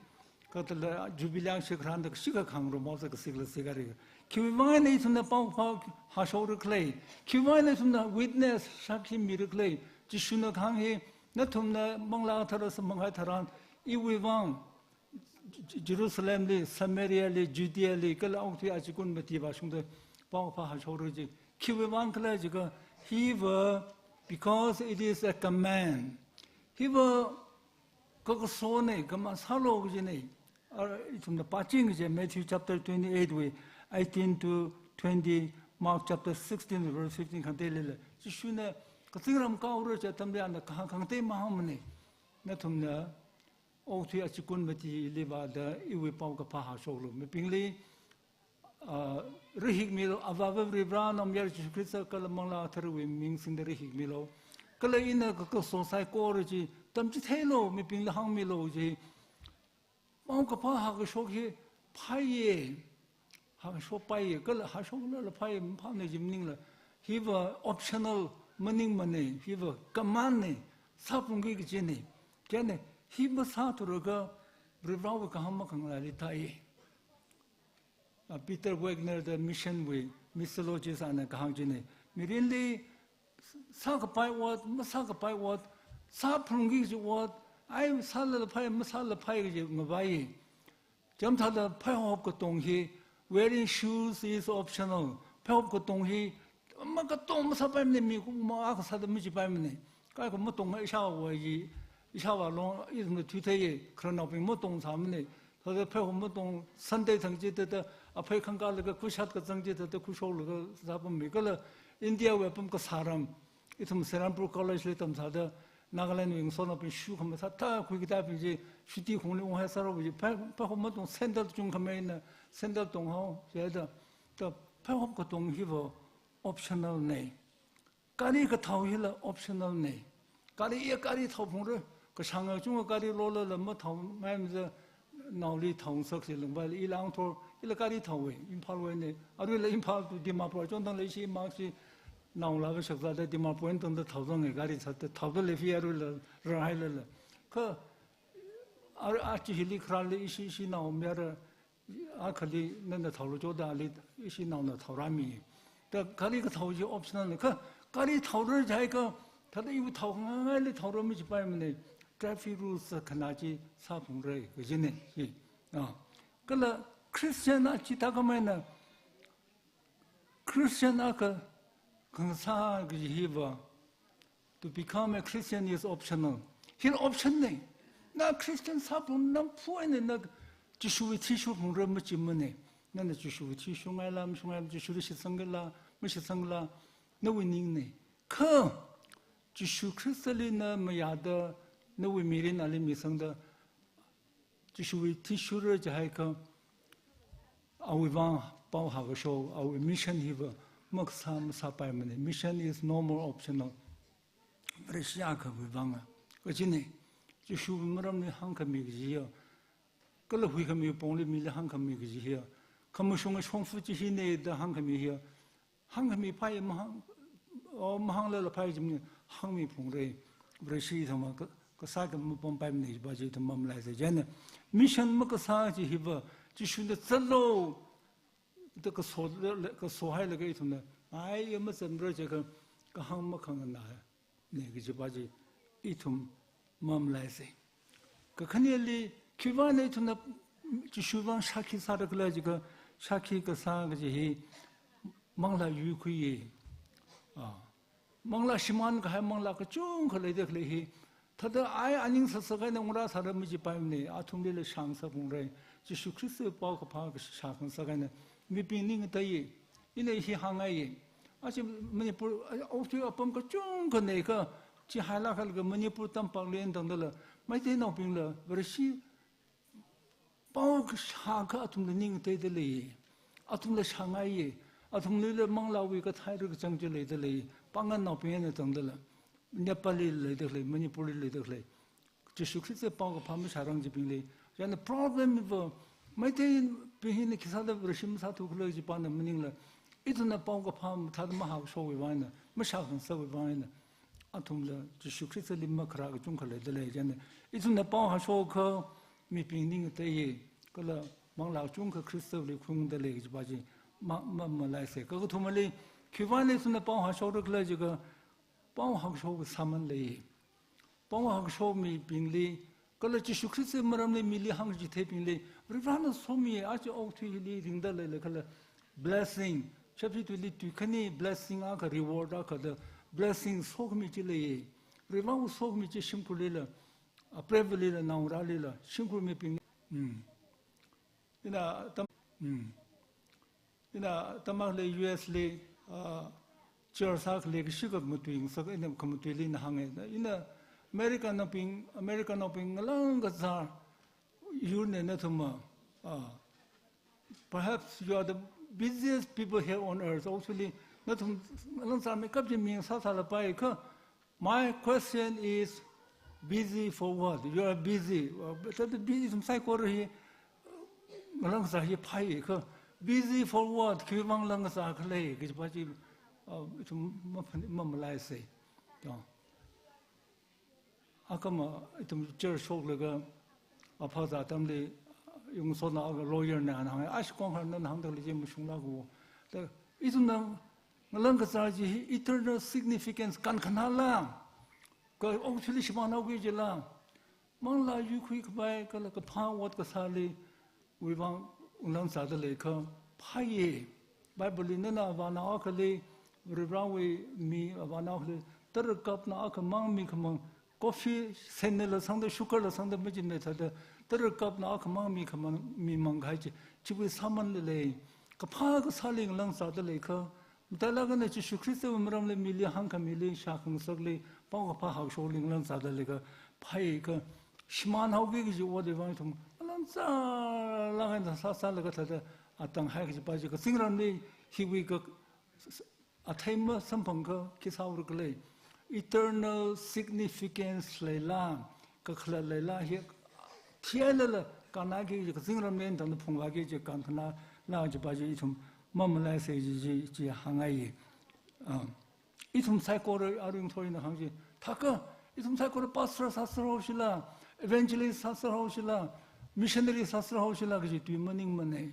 kathāla Jubilee angshi kharānda kashikha khangarumhaosa, kashikla shikha ri. Khiwuivang eina ithumna paokaphā hāshokra khala, khiwuivang eina ithumna witness, shākhi mira khala, Jishuna kahāng hi, nathumna Manglā Kathara samphangkahai tharan, iwui vang, J-, Jerusalemli, Samariali, Judeali, kala okathui achikun mati vāshungda paokaphā hāshokra ji. Khiwui vang khala jiakha, hiva, because it is a command. Hiva, kakasona, command sālu kajina. Ara, ithumna pāching kaji Matthew chapter twenty-eight wui eighteen to twenty, Mark chapter sixteen verse fifteen khangatei leilala. Jishuna kazingram kaora chi atamli ana kahāng khangatei mahāngmana. Nathumna okathui achikun matili vāda iwui paokaphā hāshoklu. Mibingli, ah, rahikmilu, Avāva Varivarā, Naomayara Jishu Khrista kala Manglā Katharawui ming singda rahikmilu. Kala ina kakaso saikora chi tamchitheilu, mibingli hāngmilu ji. Paokaphā hākashok hi phāya, hākashokpaiya, kala hāshoklala phāya, maphāmana ji maningla. Hiva optional maningmana, hiva command na, sāphungki kajina. Chieina, hi masāthurakha, Varivarāwui kahāng makhangalāli thāya. Ah, Peter Wagner the mission wui missiologist ana kahāng china. Mirinli sākapai ot, masākapai ot, sāphungki kaji ot, ai sālala phāya, masālala phāya kaji ngavaiya. Chithāda phaihop katong hi, wearing shoes is optional. Phaihop katong hi, makatong masāpaimana, mi kuma akha sāda majipaimana. Kaikha matong ishāvā ji, ishāvā long, ithumna thuitheiya, khararnaobing matong sāmana. Thāda phaihop matong Sunday thang chithāda, aphei khangkālaga khuishat kazang chithāda khuishoklaga sāpammi kala India wui apam kasā ram. Ithum Serampore College li tamsāda, Nagaland wui ngasotnaobing shoe khamasā thā khuikatabing chi, shuti khongli unghai sāra ji, phai, phaihop matong sandal chungkhameina, sandal tonghao, jida, ta phaihop katong hiva optional na. Gari kathao hila optional na. Gari iya gari thaophungra, kashāng kachunga gari lolala mathaongaimada naoli thaongasak si lungvaila ila Angthor, ila gari thaowa, Imphal wuina, aruila Imphal to Dimapur, chon tangla ishi mak si naolava shakzada Dimapur eina tangda thaozanga gari sāda, thaoda leifi aruila rāhailala. Kha, ar-, achi hili kharāli ishi, ishi naomayara, akhali nana thaolu choda ali ishi naona thaorāmi. Ta gari kathao chi optional na. Kha gari thaora jiakha, thāda iwui thaongangaili thaora majipaimana. Traffic rules khana chi sāphungra kajina hi. Ah. Kala Christian a chithākhameina, Christian akha khangasā kaji hiva, to become a Christian is optional. Hila option na. Na Christian sāphung namphu eina na Jishuwui athishur phungra majimana. Nana Jishuwui athishurngaila, mashurngaila, Jishuli shitsanglala, mashitsanglala, nawui ningna. Kha Jishu Khristali na mayāda, nawui mirin ali misangda, Jishuwui athishurra jiakha, awui vang pao hākashok, awui mission hiva makasā masāpaimana. Mission is no more optional. Vareshi akhawui vanga. Kajina, Jishuwui maramli hāngkhami kaji hiya, kala huikhami pongli mili hāngkhami kaji hiya, khamashunga shongfa chi hina da hāngkhami hiya, hāngkhami phāya mahāng, o, mahānglala phāya jimni hāngmiphungra. Vareshi thangva ka, kasā kha mapampaimana jiva chi ithum mamalaisa. Chieina mission makasā chi hiva, Jishuna zatlu da kaso, kasohailaga ithumna, ai, ya mazanra jiakha, kahāng makhanganā na kajiva chi ithum mamalaisa. Kakhaneli, khiwuivangna ithumna Jishuwui vang shākhi sāra khala jiakha, shākhi kasā kaji hi manglā yuikhuiya. Ah. Manglā shimānkahai manglā kachungkha leida khalei hi, thāda ai aning sāsākahaina ngarā sāra majipaimana, athumlila shāngasak phungra. Jishu Khristawui paokaphā kashā khangasak eina mibing ning ngateiya. Ina hi hāngngaiya. Aja Manipur, okathui apam kachungkha nei kha, chi hailāk hailaga Manipur tampakli eina tangdala, Meiteinaobingla, Vareshi pao kashā kha athumla ning ngateida lei. Athumla shāngaiya. Athumlila manglāwui kathei rakachang chi leida lei. Panganaobing eina tangdala, Nepalli leida khalei, Manipurli leida khalei. Jishu Khristawui paokaphā mashārang jibing lei. Chieina problem hiva, Meiteibing hina khisāda Vareshi masāthu khala jipana maningla, ithumna paokaphā mathāda mahāshokwui vang eina, mashākhangasakwui vang eina, athumla Jishu Khristali makharā kachungkha leida lei. Chieina ithumna pao hāshokakha, mibing ning ngateiya, kala manglā kachungkha Khristali khuiungda lei kajiva chi ma, mamalaisa. Kakathumali, khiwuivangna ithumna pao hāshokra khala jiakha, pao hakshok sāman lei. Pao hakshok mibingli, kala Jishu Khrista maramli mili hāngchitheibingli, Varivarana somi aja okathuili ringda leila kala blessing, shapshi tuili tui khani blessing akha reward akha da blessing sokhami chi lei. Varivarawui sokhami chi shimkhurlila, aprevalila, naongarālila, shimkhur mibing. Hmm. Ina tam, hmm. Ina atam akhali U S li, ah, church akhali kashika matuingasak, ina khamatuili ina hānga. Ina Americanaobing, Americanaobing ngalāng kazā yurna nathum, ah, perhaps you are the busiest people here on earth. Actually, nathum ngalāng kazāmeikap chi mi sāsālapai kha, my question is, busy for what? You are busy. Uh, but that busy ithum saikora hi, uh, ngalāng kazā hi phāya kha, busy for what? Khiwuivang ngalāng kazā khala kajipa chi, uh, ithum maphan-, mamalaisa. Ya. Akhama ithum church shoklaga, aphā kazā atamli, yungsona akha lawyer na hānga, ashi kong har nana hāngda khalei chi mashungla ko. Da, ithumna ngalāng kazā chi hi eternal significance kankhanala, kha okathuili shimānhaoki jila, manglā yuikhuikhavai kala kaphā ot kasāli, wuivang ngalāng kazāda lei kha phāya. Bible li nana avānao akhali, Varivarawui mi avānao akhali, tara cup na akhamang mikhamang, coffee sennala sangda, sugar la sangda, machinmei thāda, tara cup na akhamang mikhamang, mimang kahai chi, chiwui sāmanla lei. Kaphā kasāli ngalāng kazāda lei kha, matailāk eina Jishu Khristawui maramli mili hāngkhamili, shākhangasakli, paokaphā hakshokli ngalāng kazāda lei kha, phāya kha, shimānhaoki kaji otwui vang ithum ngalāng kazālāk eina sāsālaga thāda, atang hai kajipa chi, kazingramli hiwui kha, athei masamphang kha khi sāra khala, eternal significance leila, kakhalat leila hi, thihailala, kannāki kaji kazingramli eina tangda phungvāki kaji kankhana, na kajipa chi ithum mamalaisa kaji chi, chi hāngngaiya. Ah, ithum saikora arui ngathor ina hāng chi, thākha, ithum saikora pastor sāserhaoshila, evangelist sāserhaoshila, missionary sāserhaoshila kaji tui maningmana.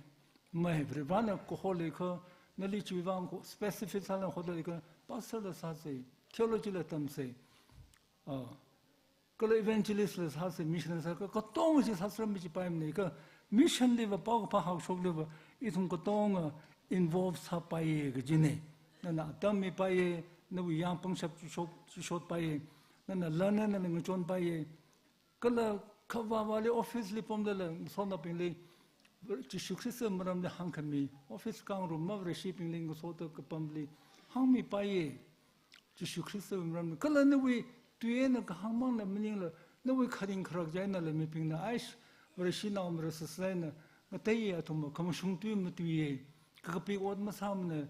Mai, Varivarana kahor lei kha, nali chiwuivang kho specific sāla hoda lei kha, pastor la sāsa, theology la tamsa, ah, kala evangelist la sāsa, missionary sāsa, katonga chi sāsermi chi paimana kha, mission liva, paokaphā hakshokliva, ithum katonga involve sāpaiya kajina. Nana atam mipaiya, nawui yang pangshap chushot, chushotpaiya, nana lan eina nana ngachonpaiya, kala kavāvāli office li pamdala, ngasotnaobingli, Jishu Khrista maramli hāngkhami, office kangrumma Vareshibingli ngasoda kapamli, hāngmipaiya, Jishu Khrista maramli. Kala nawui tui eina kahāng mangna maningla, nawui kharing kharak chi einala mibingna, aish, Vareshinao marasasai na, ngateiya athum khamashung tui matuiya, kakapik ot masāmana,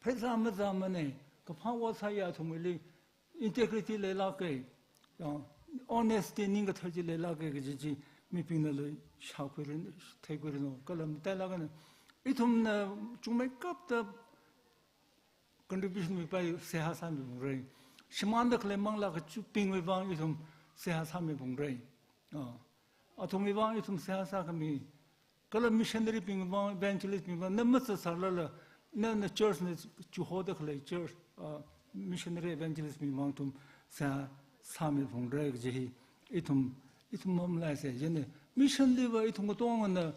pheisā mazāmana, kaphā ot sāya athumwuili, integrity leilāka, ya, honesty ningkathar chi leilāka kaji chi, mibingnala shākhuiranu, theikhuiranu, kala matailāk eina, ithumna chungmeikapta contribution mipai seihā sāmiphungra. Shimānda khalei manglā kachungkhatabingwui vang ithum seihā sāmiphungra. Ah, athumwui vang ithum seihā sākhami, kala missionary bingwui vang, evangelist bingwui vang, na mazatsarlala, na, na church na chihoda khalei church, ah, missionary evangelist bingwui vang ithum seihā sāmiphungra kaji hi, ithum, ithum mamalaisa, jine. Mission liva ithum katongana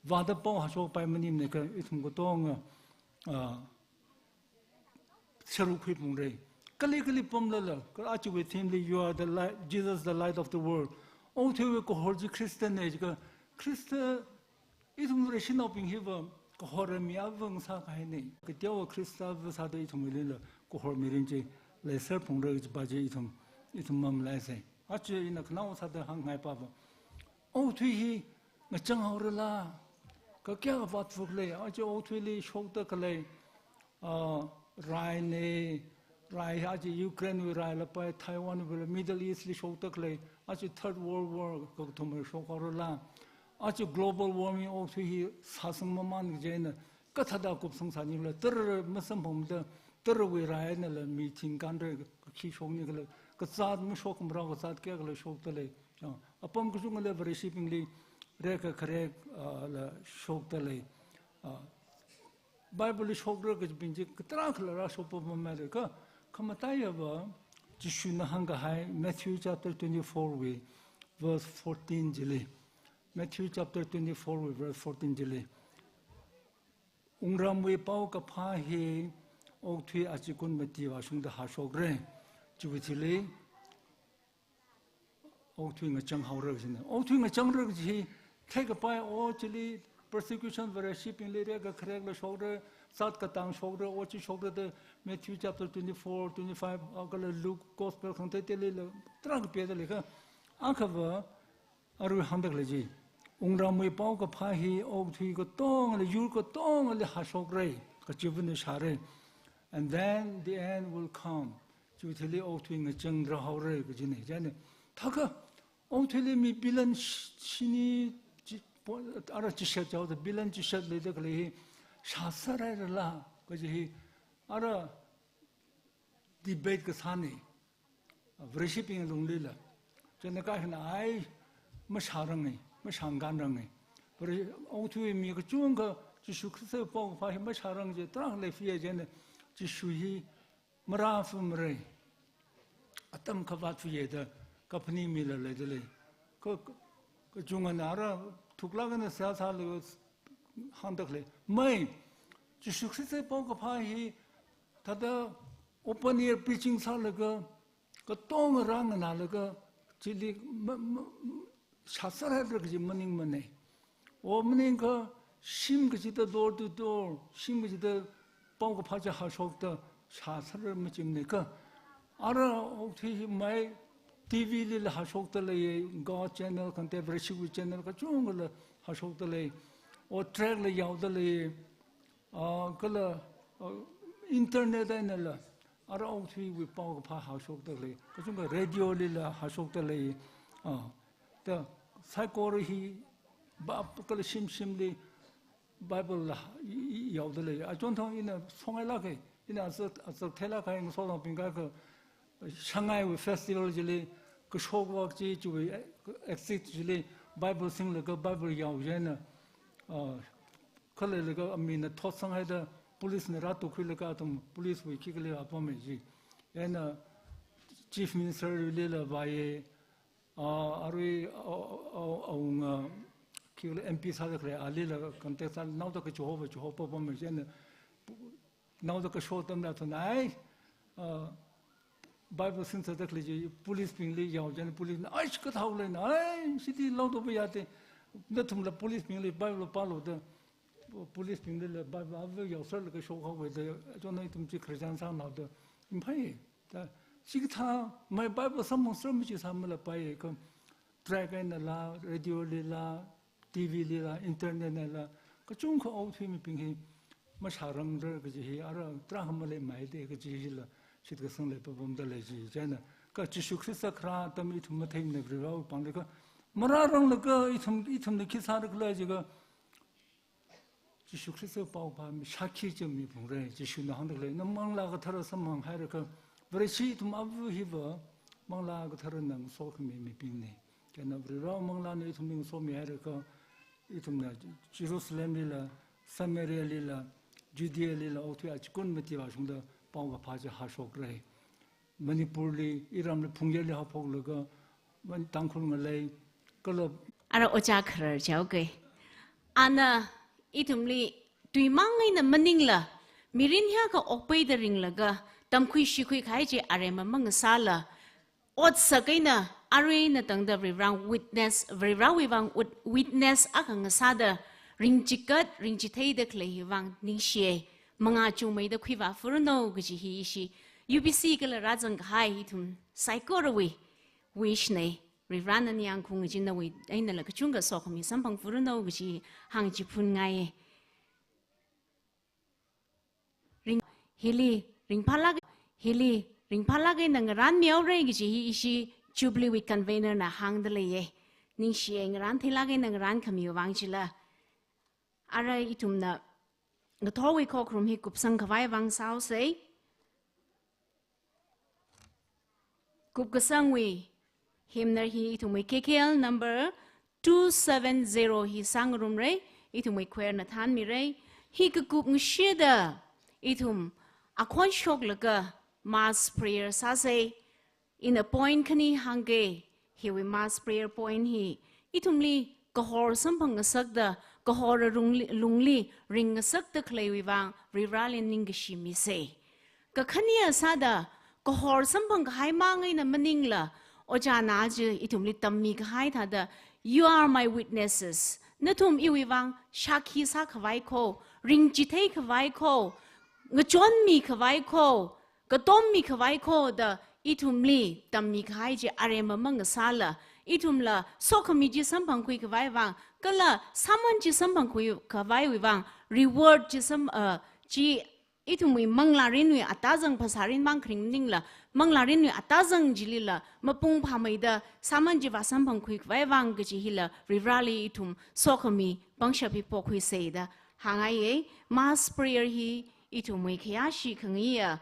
vāda pao hakshokpai maningmana kha, ithum katonga, ah, sharuk khuiphungra. Kali kali pamlala, kha ajawui theme li, "You are the light, Jesus, the light of the world." Okathuiwui kahor chi Christian na jiakha, Khrista, ithum Vareshinaobing hiva kahor mi avāng sākahaina. Kateowa Khrista avā sāda ithumwuilila kahor mirin chi leiserphungra kajipa chi ithum, ithum mamalaisa. Aja ina khanao sāda hāngngaipa va, okathui hi ngachang haorala, kha kayākha vātphalei, aja okathuili shokda khalei, ah, raina, rai aja Ukraine wui rai lapai, Taiwan wui, Middle East li shokda khalei, aja Third World War kakathumwui shok haorala, aja global warming okathui hi sāsang mamān kaji eina, kathāda kupsang sāni khala, tara masamphangda, tarawui rai einala mi thingkānra, khi shokni khala, kazāt mashok khamrao kazāt kayākhala shokdalei. Ya, apam kachungkhala Vareshibingli rekakharek, ah, la shokdalei. Ah, Bible li shokra kajibing chi kathara khala rāshokpamamara kha, Khamataiya va, Jishuna hāngkahai Matthew chapter twenty-four wui verse fourteen chili. Matthew chapter twenty-four wui verse fourteen chili. Wungramwui paokaphā hi okathui achikun mati vāshungda hāshokra. Chiwui thili okathui ngachang haora kajina. Okathui ngachangra kaji hi theikapai, o chili persecution Vareshibingli rekakharekla shokra, zat katang shokra, o chi shokra da Matthew chapter twenty-four, twenty-five, a kala Luke Gospel khangateiteilila tarākha pida leikha. Akhava arui hāngda khalei chi, wungramwui paokaphā hi okathui katongali, yur katongali hāshokra, kachivana shāra. And then the end will come. Chiwui thili okathui ngachang rāhaora kajina. Chieina thākha okathuili mi billion sh-, shini chi, po-, ara chishat chaoda billion chishat leida khalei hi shāsārhairala kaji hi ara debate kasāna. Vareshibing lunglila. Chieina kahina ai mashāranga, mashāngkānranga. Vare-, okathui mi kachungkha Jishu Khrista paokaphā hi mashāranga chi tarākha leiphiya chieina Jishu hi marāfumara. Atam khavāt fuya da kaphaning mila leida lei. Ka, ka, kachungana ara thuklāk eina seihā sālaga hāngda khalei. Mai, Jishu Khrista paokaphā hi thāda open air preaching sālaga, katonga rānganālaga, chili ma, ma, shāsārhaira kaji maningmana. O maningakha shim kachida door to door, shim kachida paokaphā chi hāshokda shāsāra machimana kha. Ara okathui hi mai T V lila hāshokda lei, God channel, khangatei Vareshibing channel kachungkhala hāshokda lei. O tract la yaoda lei, a, kala, a, internet einala, ara okathuiwui paokaphā hāshokda lei. Kachungkha radio lila hāshokda lei. A, da, saikora hi, ba, kala shimshimli Bible la, i, i, yaoda lei. Achonthang ina songailāka, ina azak, azak theilāka, ngasolangbing kha, Shanghai wui festival chili, kashok vak chi, chiwui, eh, exit chili, Bible singlaga, Bible yao chieina, ah, khaleilaga, amina thotsanghaida, police na rātukhuilaga, athum police wui khikhalei apam chi. Chieina Chief Minister lila vāya, ah, arui, ah, ah, ah, awunga, khikhalei M P sāda khalei, alila contact sā, naoda kachihovā, chihovā pam chi, chieina, naoda kasho atamla thun ai, ah, Bible singda khalei chi, police bingli yao chieina, police na, ai, shikathā leina, ai, shidi laoda payāda, nathumla police bingli Bible pālu da, police binglila Bible ava yaosarlaga shokhaowa da, achonna ithum chi Christian sānaoda, imphai, da, shikathā, mai Bible samphang sāra mi chi sāmalapai, kha, tract einala, radio lila, T V lila, internet einala, kachungkha okathui mibing hi mashārangra kaji hi, ara tarākha maleimeida kaji hila, shitkasang leipapamda lei chi, chieina, kha Jishu Khrista kharā atam ithum matheimana Varewui pāngli kha, marāranglaga ithum, ithumna khi sāra khala jiakha, Jishu Khrista paokaphā mi shākhi chi miphungra, Jishuna hāngda khalei, na Manglā Kathara samphanghairaga, Vareshi ithum ava hiva, Manglā Katharana ngasokhami mibingna. Chieina Varewui Manglāna ithumli ngasomihairaga, ithumna Jerusalem lila, Samaria lila, Judea lila, okathui achikun mati vāshungda paokaphā chi hāshokra. Manipurli, iramli phungyali haophoklaga, Man-, Tangkhul ngalei, kala. Ara ojā kharar chaoke. Ana ithumli tuimang eina maningla, mirin hiyākha okpeida ringlaga, tamkhui shikhui kahai chi aremma mangasāla, otsak eina, arui eina tangda Varewui vang witness, Varewui vang wit-, witness akha ngasāda, ringchikat, ringchitheida khalei hi vang ningshiya, mangā chungmeida khuivā furanu kaji hi ishi, U B C kala rāzang kahai ithum saikorawui wish na, Varena ningyāng khungachin nawui einala kachungkha sokhami samphang furanu kaji hāngchiphunngaiya. Ring, hili, ringphālāk, hili, ringphālāk eina ngarānmihaora kaji hi ishi Jubilee wui convener na hāngda leiya. Ningshiya ngarāntheilāk eina ngarānkhamiwui vang chila. Ara ithumna ngathorwui khokharum hi kupsang khavai vang sāhaosa. Kupkasangwui hymnal hi ithumwui K K L number two seven zero hi sāngarumra, ithumwui choir na thānmira. Hi kakup ngashida ithum akhon shoklaga mass prayer sāsei. Ina point khani hāngke, hiwui mass prayer point hi, ithumli kahor samphang ngasakta, kahor rungli, lungli ring ngasakta khaleiwui vang, Varivarali ningkashi misei. Kakhane sāda, kahor samphang kahai mang eina maningla, ojāna chi ithumli tammi kahai thāda, "You are my witnesses." Nathum iwui vang shākhi sākhavai kho, ringchithei khavai kho, ngachonmi khavai kho, katommi khavai kho da ithumli tammi kahai chi aremma mangasāla, ithumla sokhami chi samphangkhui khavai vang, kala sāman chi samphangkhui khavaiwui vang, reward chi sam, uh, chi ithumwui manglārinwui atazang phasārin mang kharing maningla, manglārinwui atazang chilila, mapung phāmeida, sāman chi vāsamphangkhui khavai vang kachi hila, Varivarali ithum sokhami pangshap hi pokhuisei da hāngngaiye. Mass prayer hi ithumwui khayāshi khangayiya,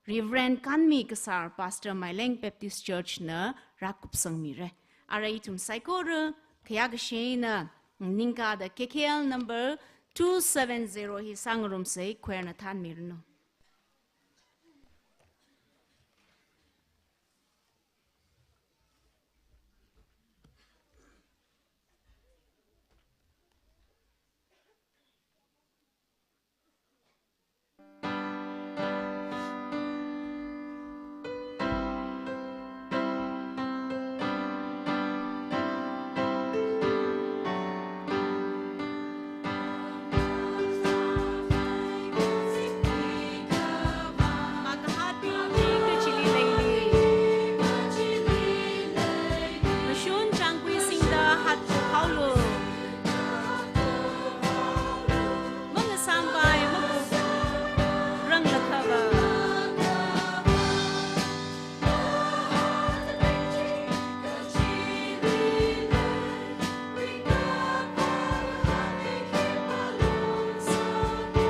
Reverend Kanmi Kasar, Pastor Maileng Baptist Church na rākupsangmire. Ara ithum saikora khayākashi eina ningkada K K L number two seven zero hi sāngarumsei, choir na thānmiranu. Mangasāmpai makup ranglakhava.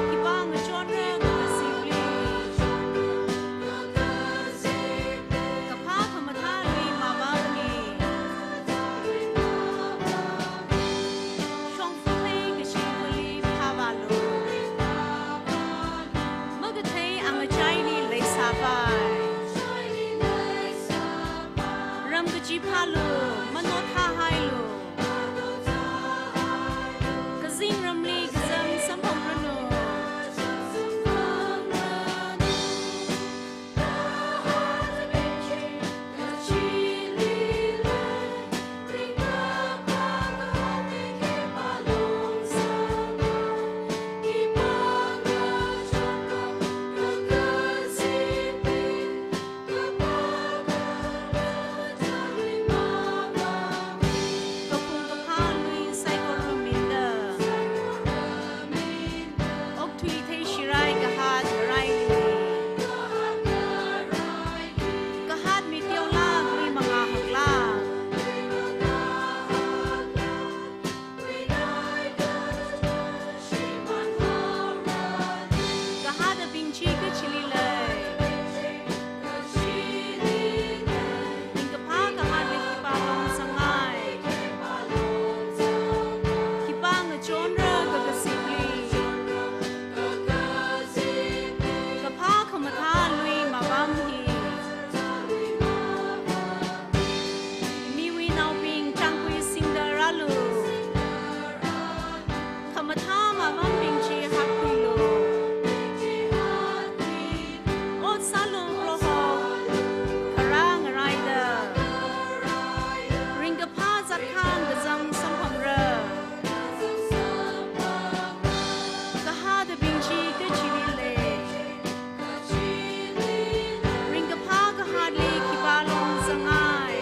Khipā ngachonra kazipli. Kaphā khamathā lui mavāmi. Shongfa mei kashingwuili phāvālu. Makathei angachaili leisāpai. Ram kachiphālu, manothāhailu. Kazingramli kazang samphangranu. Kapung kaphā lui saikora minda. Okthui theishirai kahāt raili. Kahāt mi teolāk lui mangā haklāk. Kahātabing chi kachili lei. Ringkaphā kahātli khipā longsāngai. Khipā ngachonra kakazipli. Kaphā khamathā lui mavām hi. Miwui naobing changkhui singda rālu. Khamathā mavāmbing chi hakkhuilu. Ot sālu Proho, kharā ngaraida. Ringkaphā zatkhan kazang samphangra. Kahātabing chi kachili lei. Ringkaphā kahātli khipā longsāngai.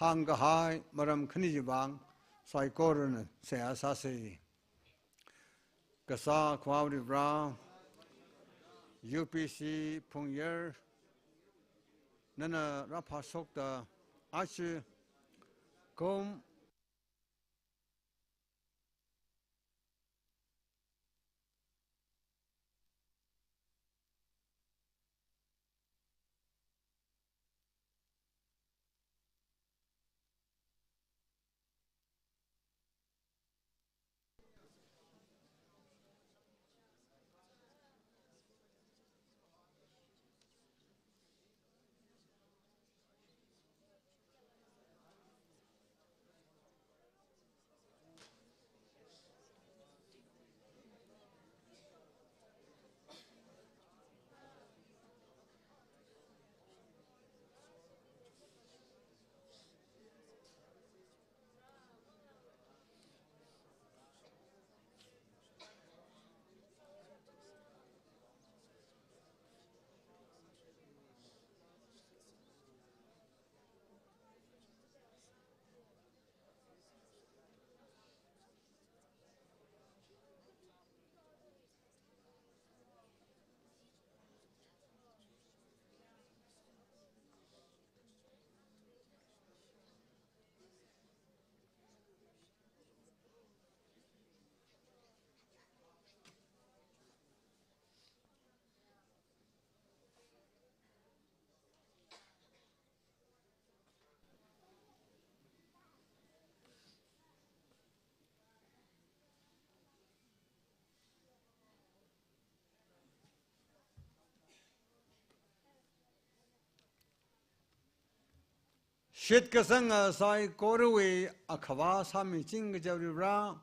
Hāngkahai maram khani chiwui vang, saikorana seihā sāsei. Kasā Akhava Varivara, U P C Phungyar, nana rāphāshokta aja kum Shitkasanga saikorawui akhava sāmiching kaja Varivara,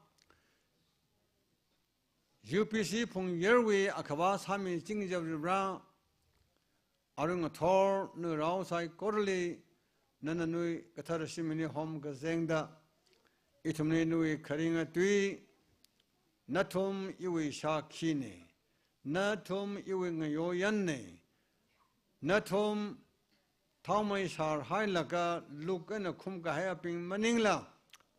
U P C phungyarwui akhava sāmiching kaja Varivara, arui ngathor ngarao saikorali nana nawui kathara shimli homkazengda, ithumli nawui kharinga tui, nathum iwui shakhina, nathum iwui ngayoyanna, nathum thaomei sharhailaga luk eina khumkahaiyabing maningla,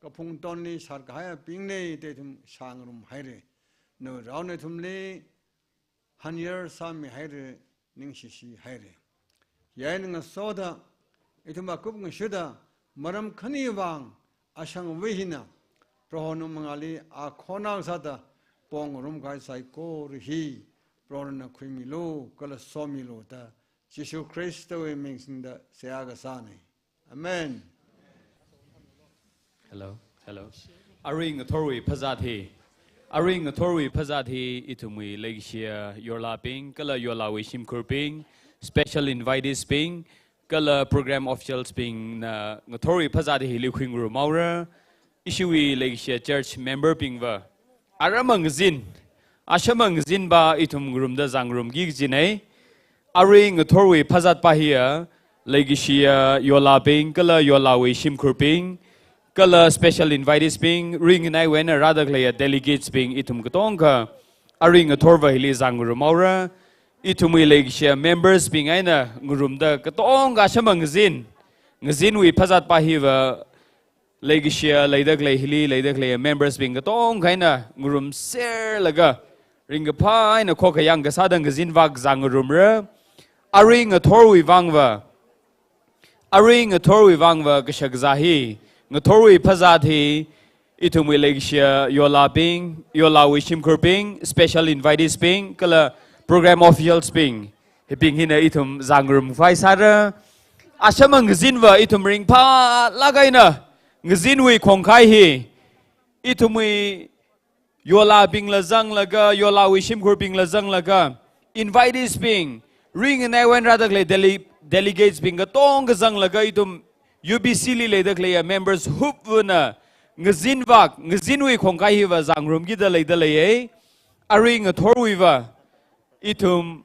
kaphung tonli sharkahaiyabingna da ithum shāngarumhaira. Ngarao nathumli hanyar sāmihaira, ningshishihaira. Yaina ngasoda, ithum akup ngashuda, maram khani vang ashangva hina, Prohona mangāli akhonao sāda pongngarumkahai saikora hi Prohona khuimilu kala somilu da, Jishu Khristawui ming singda seihā kasāna. Amen. Hello, hello. Arui ngathorwui phazat hi, arui ngathorwui phazat hi ithumwui leikashiya yorlabing kala yorlawui shimkhurbing, special invitees bing, kala program officials bingna ngathorwui phazat hili khuingarumhaora. Ishiwui leikashiya church member bingva, aram ngazin, asham ngazinva ithum ngarumda zangngarumki kajina. Arui ngathorwui phazatva hiya, leikashiya yorlabing kala yorlawui shimkhurbing, kala special invitees bing, ringanaiwui eina rāda khaleiya delegates bing, ithum katonga arui ngathorva hili zangngarumhaora. Ithumwui leikashiya members bing eina ngarumda katonga asham ngazin, ngazinwui phazatva hiva, leikashiya leida khalei hili leida khaleiya members bing katonga eina ngarumserlaga, ringkaphā eina khokkha yangkasāda ngazinvak zangngarumra. Arui ngathorwui vangva, arui ngathorwui vangva kashakazā hi, ngathorwui phazat hi, ithumwui leikashiya yorlabing, yorlawui shimkhurbing, special invitees bing, kala program officials bing, hibing hina ithum zangngarumkhavai sāra. Asham ngazinva ithum ringphālāk eina ngazinwui khongkai hi, ithumwui yorlabingla zanglaga, yorlawui shimkhurbingla zanglaga, invitees bing, ringanaiwui eina rāda khalei dele-, delegates bing katonga zanglaga ithum U B C li leida khaleiya members hupvana ngazinvak, ngazinwui khongkai hiva zangngarumkida leida leiya. Arui ngathorwuiva ithum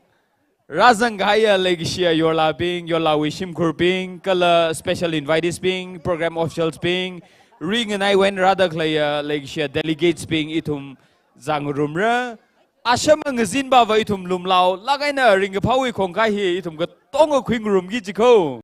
rāzangkahaiya leikashiya yorlabing, yorlawui shimkhurbing, kala special invitees bing, program officials bing, ringanaiwui eina rāda khaleiya leikashiya delegates bing ithum zangngarumra. Asham ngazinvava ithum lumlaolāk eina ringkaphāwui khongkai hi ithum katonga khuingarumki jiko.